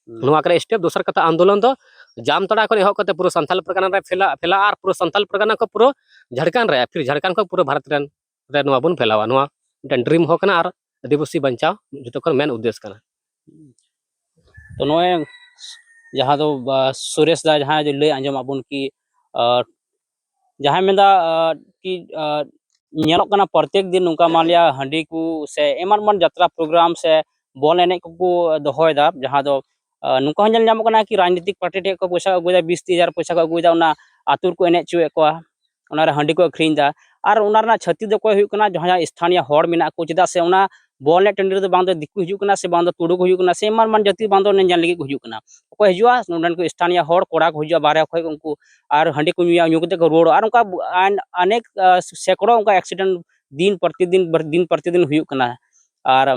ᱱᱚᱣᱟ ᱠᱟᱱᱟ ᱥᱴᱮᱯ᱾ ᱫᱚᱥᱟᱨ ᱠᱟᱛᱷᱟ, ᱟᱱᱫᱳᱞᱚᱱ ᱫᱚ ᱡᱟᱢᱛᱟᱲᱟ ᱠᱷᱚᱱ ᱮᱦᱚᱵ ᱠᱟᱛᱮ ᱯᱩᱨᱟᱹ ᱥᱟᱱᱛᱟᱲ ᱯᱟᱨᱜᱟᱱᱟ ᱨᱮ ᱯᱷᱮᱞᱟ ᱯᱷᱮᱞᱟ ᱟᱨ ᱯᱩᱨᱟᱹ ᱥᱟᱱᱛᱟᱲ ᱯᱟᱨᱜᱟᱱᱟ ᱠᱷᱚᱱ ᱯᱩᱨᱟᱹ ᱡᱷᱟᱲᱠᱷᱚᱸᱰ ᱨᱮ, ᱯᱷᱤᱨ ᱡᱷᱟᱲᱠᱷᱚᱸᱰ ᱠᱷᱚᱱ ᱯᱩᱨᱟᱹ ᱵᱷᱟᱨᱚᱛ ᱨᱮᱱ ᱨᱮ ᱱᱚᱣᱟ ᱵᱚᱱ ᱯᱷᱮᱞᱟᱣᱟ᱾ ᱱᱚᱣᱟ ᱢᱤᱫᱴᱮᱱ ᱰᱨᱤᱢ ᱦᱚᱸ ᱠᱟᱱᱟ ᱟᱨ ᱟᱹᱫᱤᱵᱟᱹᱥᱤ ᱵᱟᱧᱪᱟᱣ ᱡᱚᱛᱚ ᱠᱷᱚᱱ ᱢᱮᱱ ᱩᱫᱽᱫᱮᱥ ᱠᱟᱱᱟ᱾ ᱛᱚ ᱱᱚᱜᱼᱚᱭ ᱡᱟᱦᱟᱸ ᱫᱚ ᱥᱩᱨᱮᱥ ᱫᱟ ᱡᱟᱦᱟᱸᱭ ᱞᱟᱹᱭ ᱟᱸᱡᱚᱢᱟᱜ ᱵᱚᱱ ᱠᱤ ᱡᱟᱦᱟᱸᱭ ᱢᱮᱱᱫᱟ ᱠᱤ ᱧᱮᱞᱚᱜ ᱠᱟᱱᱟ ᱯᱨᱚᱛᱮᱠ ᱫᱤᱱ ᱱᱚᱝᱠᱟ ᱢᱟᱱᱞᱤᱭᱟ ᱦᱟᱺᱰᱤ ᱠᱚ ᱥᱮ ᱮᱢᱟᱱ ᱮᱢᱟᱱ ᱡᱟᱛᱨᱟ ᱯᱨᱳᱜᱨᱟᱢ ᱥᱮ ᱵᱚᱞ ᱮᱱᱮᱡ ᱠᱚᱠᱚ ᱫᱚᱦᱚᱭᱮᱫᱟ, ᱡᱟᱦᱟᱸ ᱫᱚ ᱱᱚᱝᱠᱟ ᱦᱚᱸ ᱧᱮᱞ ᱧᱟᱢᱚᱜ ᱠᱟᱱᱟ ᱠᱤ ᱨᱟᱡᱽᱱᱤᱛᱤᱠ ᱯᱟᱨᱴᱤ ᱴᱷᱮᱱ ᱠᱚ ᱯᱚᱭᱥᱟ ᱠᱚ ᱟᱹᱜᱩᱭᱮᱫᱟ, ᱵᱤᱥ ᱛᱤᱨᱤᱥ ᱦᱟᱡᱟᱨ ᱯᱚᱭᱥᱟ ᱠᱚ ᱟᱹᱜᱩᱭᱮᱫᱟ, ᱚᱱᱟ ᱟᱹᱛᱩ ᱨᱮᱠᱚ ᱮᱱᱮᱡ ᱦᱚᱪᱚᱭᱮᱫ ᱠᱚᱣᱟ, ᱚᱱᱟᱨᱮ ᱦᱟᱺᱰᱤ ᱠᱚ ᱟᱹᱠᱷᱨᱤᱧ ᱮᱫᱟ᱾ ᱟᱨ ᱚᱱᱟ ᱨᱮᱱᱟᱜ ᱪᱷᱟᱹᱛᱤ ᱫᱚ ᱚᱠᱚᱭ ᱦᱩᱭᱩᱜ ᱠᱟᱱᱟ? ᱡᱟᱦᱟᱸᱭ ᱥᱛᱷᱟᱱᱤᱭᱚ ᱦᱚᱲ ᱢᱮᱱᱟᱜ ᱠᱚ, ᱪᱮᱫᱟᱜ ᱥᱮ ᱚᱱᱟ ᱵᱚᱞ ᱮᱱᱮᱡ ᱴᱟᱺᱰᱤ ᱨᱮᱫᱚ ᱵᱟᱝ ᱫᱚ ᱫᱤᱠᱩ ᱦᱤᱡᱩᱜ ᱠᱟᱱᱟ ᱥᱮ ᱵᱟᱝ ᱫᱚ ᱛᱩᱲᱩᱠ ᱦᱤᱡᱩᱜ ᱠᱟᱱᱟ ᱥᱮ ᱮᱢᱟᱱ ᱮᱢᱟᱱ ᱡᱟᱹᱛᱤ ᱵᱟᱝ ᱫᱚ ᱧᱮᱧᱮᱞ ᱞᱟᱹᱜᱤᱫ ᱠᱚ ᱦᱤᱡᱩᱜ ᱠᱟᱱᱟ᱾ ᱚᱠᱚᱭ ᱦᱤᱡᱩᱜᱼᱟ? ᱱᱚᱸᱰᱮᱱ ᱠᱚ ᱥᱛᱷᱟᱱᱤᱭᱚ ᱦᱚᱲ ᱠᱚᱲᱟ ᱠᱚ ᱦᱤᱡᱩᱜᱼᱟ, ᱵᱟᱨᱦᱮ ᱠᱷᱚᱱ ᱩᱱᱠᱩ ᱟᱨ ᱦᱟᱺᱰᱤ ᱠᱚ ᱧᱩᱭᱟ, ᱧᱩ ᱠᱟᱛᱮ ᱠᱚ ᱨᱩᱣᱟᱹᱲᱚᱜᱼᱟ᱾ ᱟᱨ ᱚᱱᱠᱟ ᱟᱱᱮᱠ ᱥᱮᱠᱲᱚ ᱚᱱᱠᱟ ᱮᱠᱥᱤᱰᱮᱱᱴ ᱫᱤᱱ ᱯᱨᱚᱛᱤᱫᱤᱱ ᱫᱤᱱ ᱯᱨᱚᱛᱤᱫᱤᱱ ᱦᱩᱭᱩᱜ ᱠᱟᱱᱟ᱾ ᱟᱨ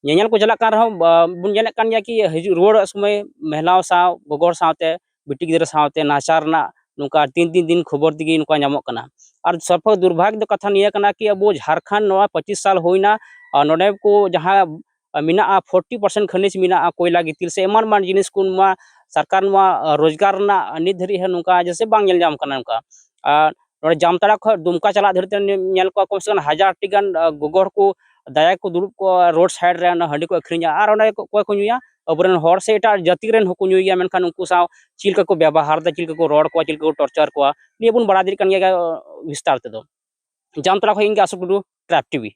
ᱧᱮᱧᱮᱞ ᱠᱚ ᱪᱟᱞᱟᱜ ᱠᱟᱱ ᱨᱮᱦᱚᱸ ᱵᱚᱱ ᱧᱮᱞᱮᱫ ᱠᱟᱱ ᱜᱮᱭᱟ ᱠᱤ ᱦᱤᱡᱩᱜ ᱨᱩᱣᱟᱹᱲᱚᱜ ᱥᱚᱢᱚᱭ ᱢᱮᱦᱞᱟᱣ ᱥᱟᱶ, ᱜᱚᱜᱚ ᱦᱚᱲ ᱥᱟᱶᱛᱮ, ᱵᱤᱴᱤ ᱜᱤᱫᱽᱨᱟᱹ ᱥᱟᱶᱛᱮ ᱱᱟᱦᱟᱪᱟᱨ ᱨᱮᱱᱟᱜ ᱱᱚᱝᱠᱟ ᱛᱤᱱ ᱛᱤᱱ ᱫᱤᱱ ᱠᱷᱚᱵᱚᱨ ᱛᱮᱜᱮ ᱱᱚᱝᱠᱟ ᱧᱟᱢᱚᱜ ᱠᱟᱱᱟ᱾ ᱟᱨ ᱥᱚᱨᱵᱚ ᱫᱩᱨᱵᱷᱟᱜᱽ ᱫᱚ ᱠᱟᱛᱷᱟ ᱱᱤᱭᱟᱹ ᱠᱟᱱᱟ ᱠᱤ ᱟᱵᱚ ᱡᱷᱟᱲᱠᱷᱚᱸᱰ ᱱᱚᱣᱟ ᱯᱚᱸᱪᱤᱥ ᱥᱟᱞ ᱦᱩᱭᱱᱟ, ᱟᱨ ᱱᱚᱰᱮ ᱠᱚ ᱡᱟᱦᱟᱸ ᱢᱮᱱᱟᱜᱼᱟ, ᱯᱷᱳᱨᱴᱤ ᱯᱟᱨᱥᱮᱱᱴ ᱠᱷᱟᱹᱱᱤᱡ ᱢᱮᱱᱟᱜᱼᱟ, ᱠᱚᱭᱞᱟ ᱜᱤᱛᱤᱞ ᱥᱮ ᱮᱢᱟᱱ ᱮᱢᱟᱱ ᱡᱤᱱᱤᱥ ᱠᱚ, ᱱᱚᱣᱟ ᱥᱚᱨᱠᱟᱨ ᱱᱚᱣᱟ ᱨᱳᱡᱽᱜᱟᱨ ᱨᱮᱱᱟᱜ ᱱᱤᱛ ᱫᱷᱟᱹᱨᱤᱡ ᱦᱚᱸ ᱱᱚᱝᱠᱟ ᱡᱮᱥᱮ ᱵᱟᱝ ᱧᱮᱞ ᱧᱟᱢ ᱠᱟᱱᱟ᱾ ᱱᱚᱝᱠᱟ ᱟᱨ ᱱᱚᱰᱮ ᱡᱟᱢᱛᱟᱲᱟ ᱠᱷᱚᱱ ᱫᱩᱢᱠᱟ ᱪᱟᱞᱟᱜ ᱫᱷᱟᱹᱨᱤᱡ ᱛᱮ ᱧᱮᱞ ᱠᱚᱣᱟ ᱠᱚᱢ ᱥᱮ ᱠᱚᱢ ᱦᱟᱡᱟᱨ ᱴᱤ ᱜᱟᱱ ᱜᱚᱜᱚ ᱦᱚᱲ ᱠᱚ ᱫᱟᱭᱟ ᱠᱚ ᱫᱩᱲᱩᱵ ᱠᱚᱜᱼᱟ ᱨᱳᱰ ᱥᱟᱭᱤᱰ ᱨᱮ, ᱚᱱᱟ ᱦᱟᱺᱰᱤ ᱠᱚ ᱟᱹᱠᱷᱨᱤᱧᱟ᱾ ᱟᱨ ᱚᱸᱰᱮ ᱚᱠᱚᱭ ᱠᱚ ᱧᱩᱭᱟ? ᱟᱵᱚᱨᱮᱱ ᱦᱚᱲ ᱥᱮ ᱮᱴᱟᱜ ᱡᱟᱹᱛᱤ ᱨᱮᱱ ᱦᱚᱸᱠᱚ ᱧᱩᱭ ᱜᱮᱭᱟ, ᱢᱮᱱᱠᱷᱟᱱ ᱩᱱᱠᱩ ᱥᱟᱶ ᱪᱮᱫ ᱞᱮᱠᱟ ᱠᱚ ᱵᱮᱵᱚᱦᱟᱨ ᱮᱫᱟ, ᱪᱮᱫ ᱞᱮᱠᱟ ᱠᱚ ᱨᱚᱲ ᱠᱚᱣᱟ, ᱪᱮᱫ ᱞᱮᱠᱟ ᱠᱚ ᱴᱚᱨᱪᱟᱨ ᱠᱚᱣᱟ, ᱱᱤᱭᱟᱹ ᱵᱚᱱ ᱵᱟᱲᱟᱭ ᱫᱟᱲᱮᱭᱟᱜ ᱠᱟᱱ ᱜᱮᱭᱟ ᱵᱤᱥᱛᱟᱨ ᱛᱮᱫᱚ᱾ ᱡᱟᱢᱛᱟᱲᱟ ᱠᱷᱚᱱ ᱤᱧ ᱜᱮ ᱟᱥᱩ ᱴᱩᱰᱩ, ᱴᱨᱟᱭᱤᱵᱽ ᱴᱤᱵᱷᱤ᱾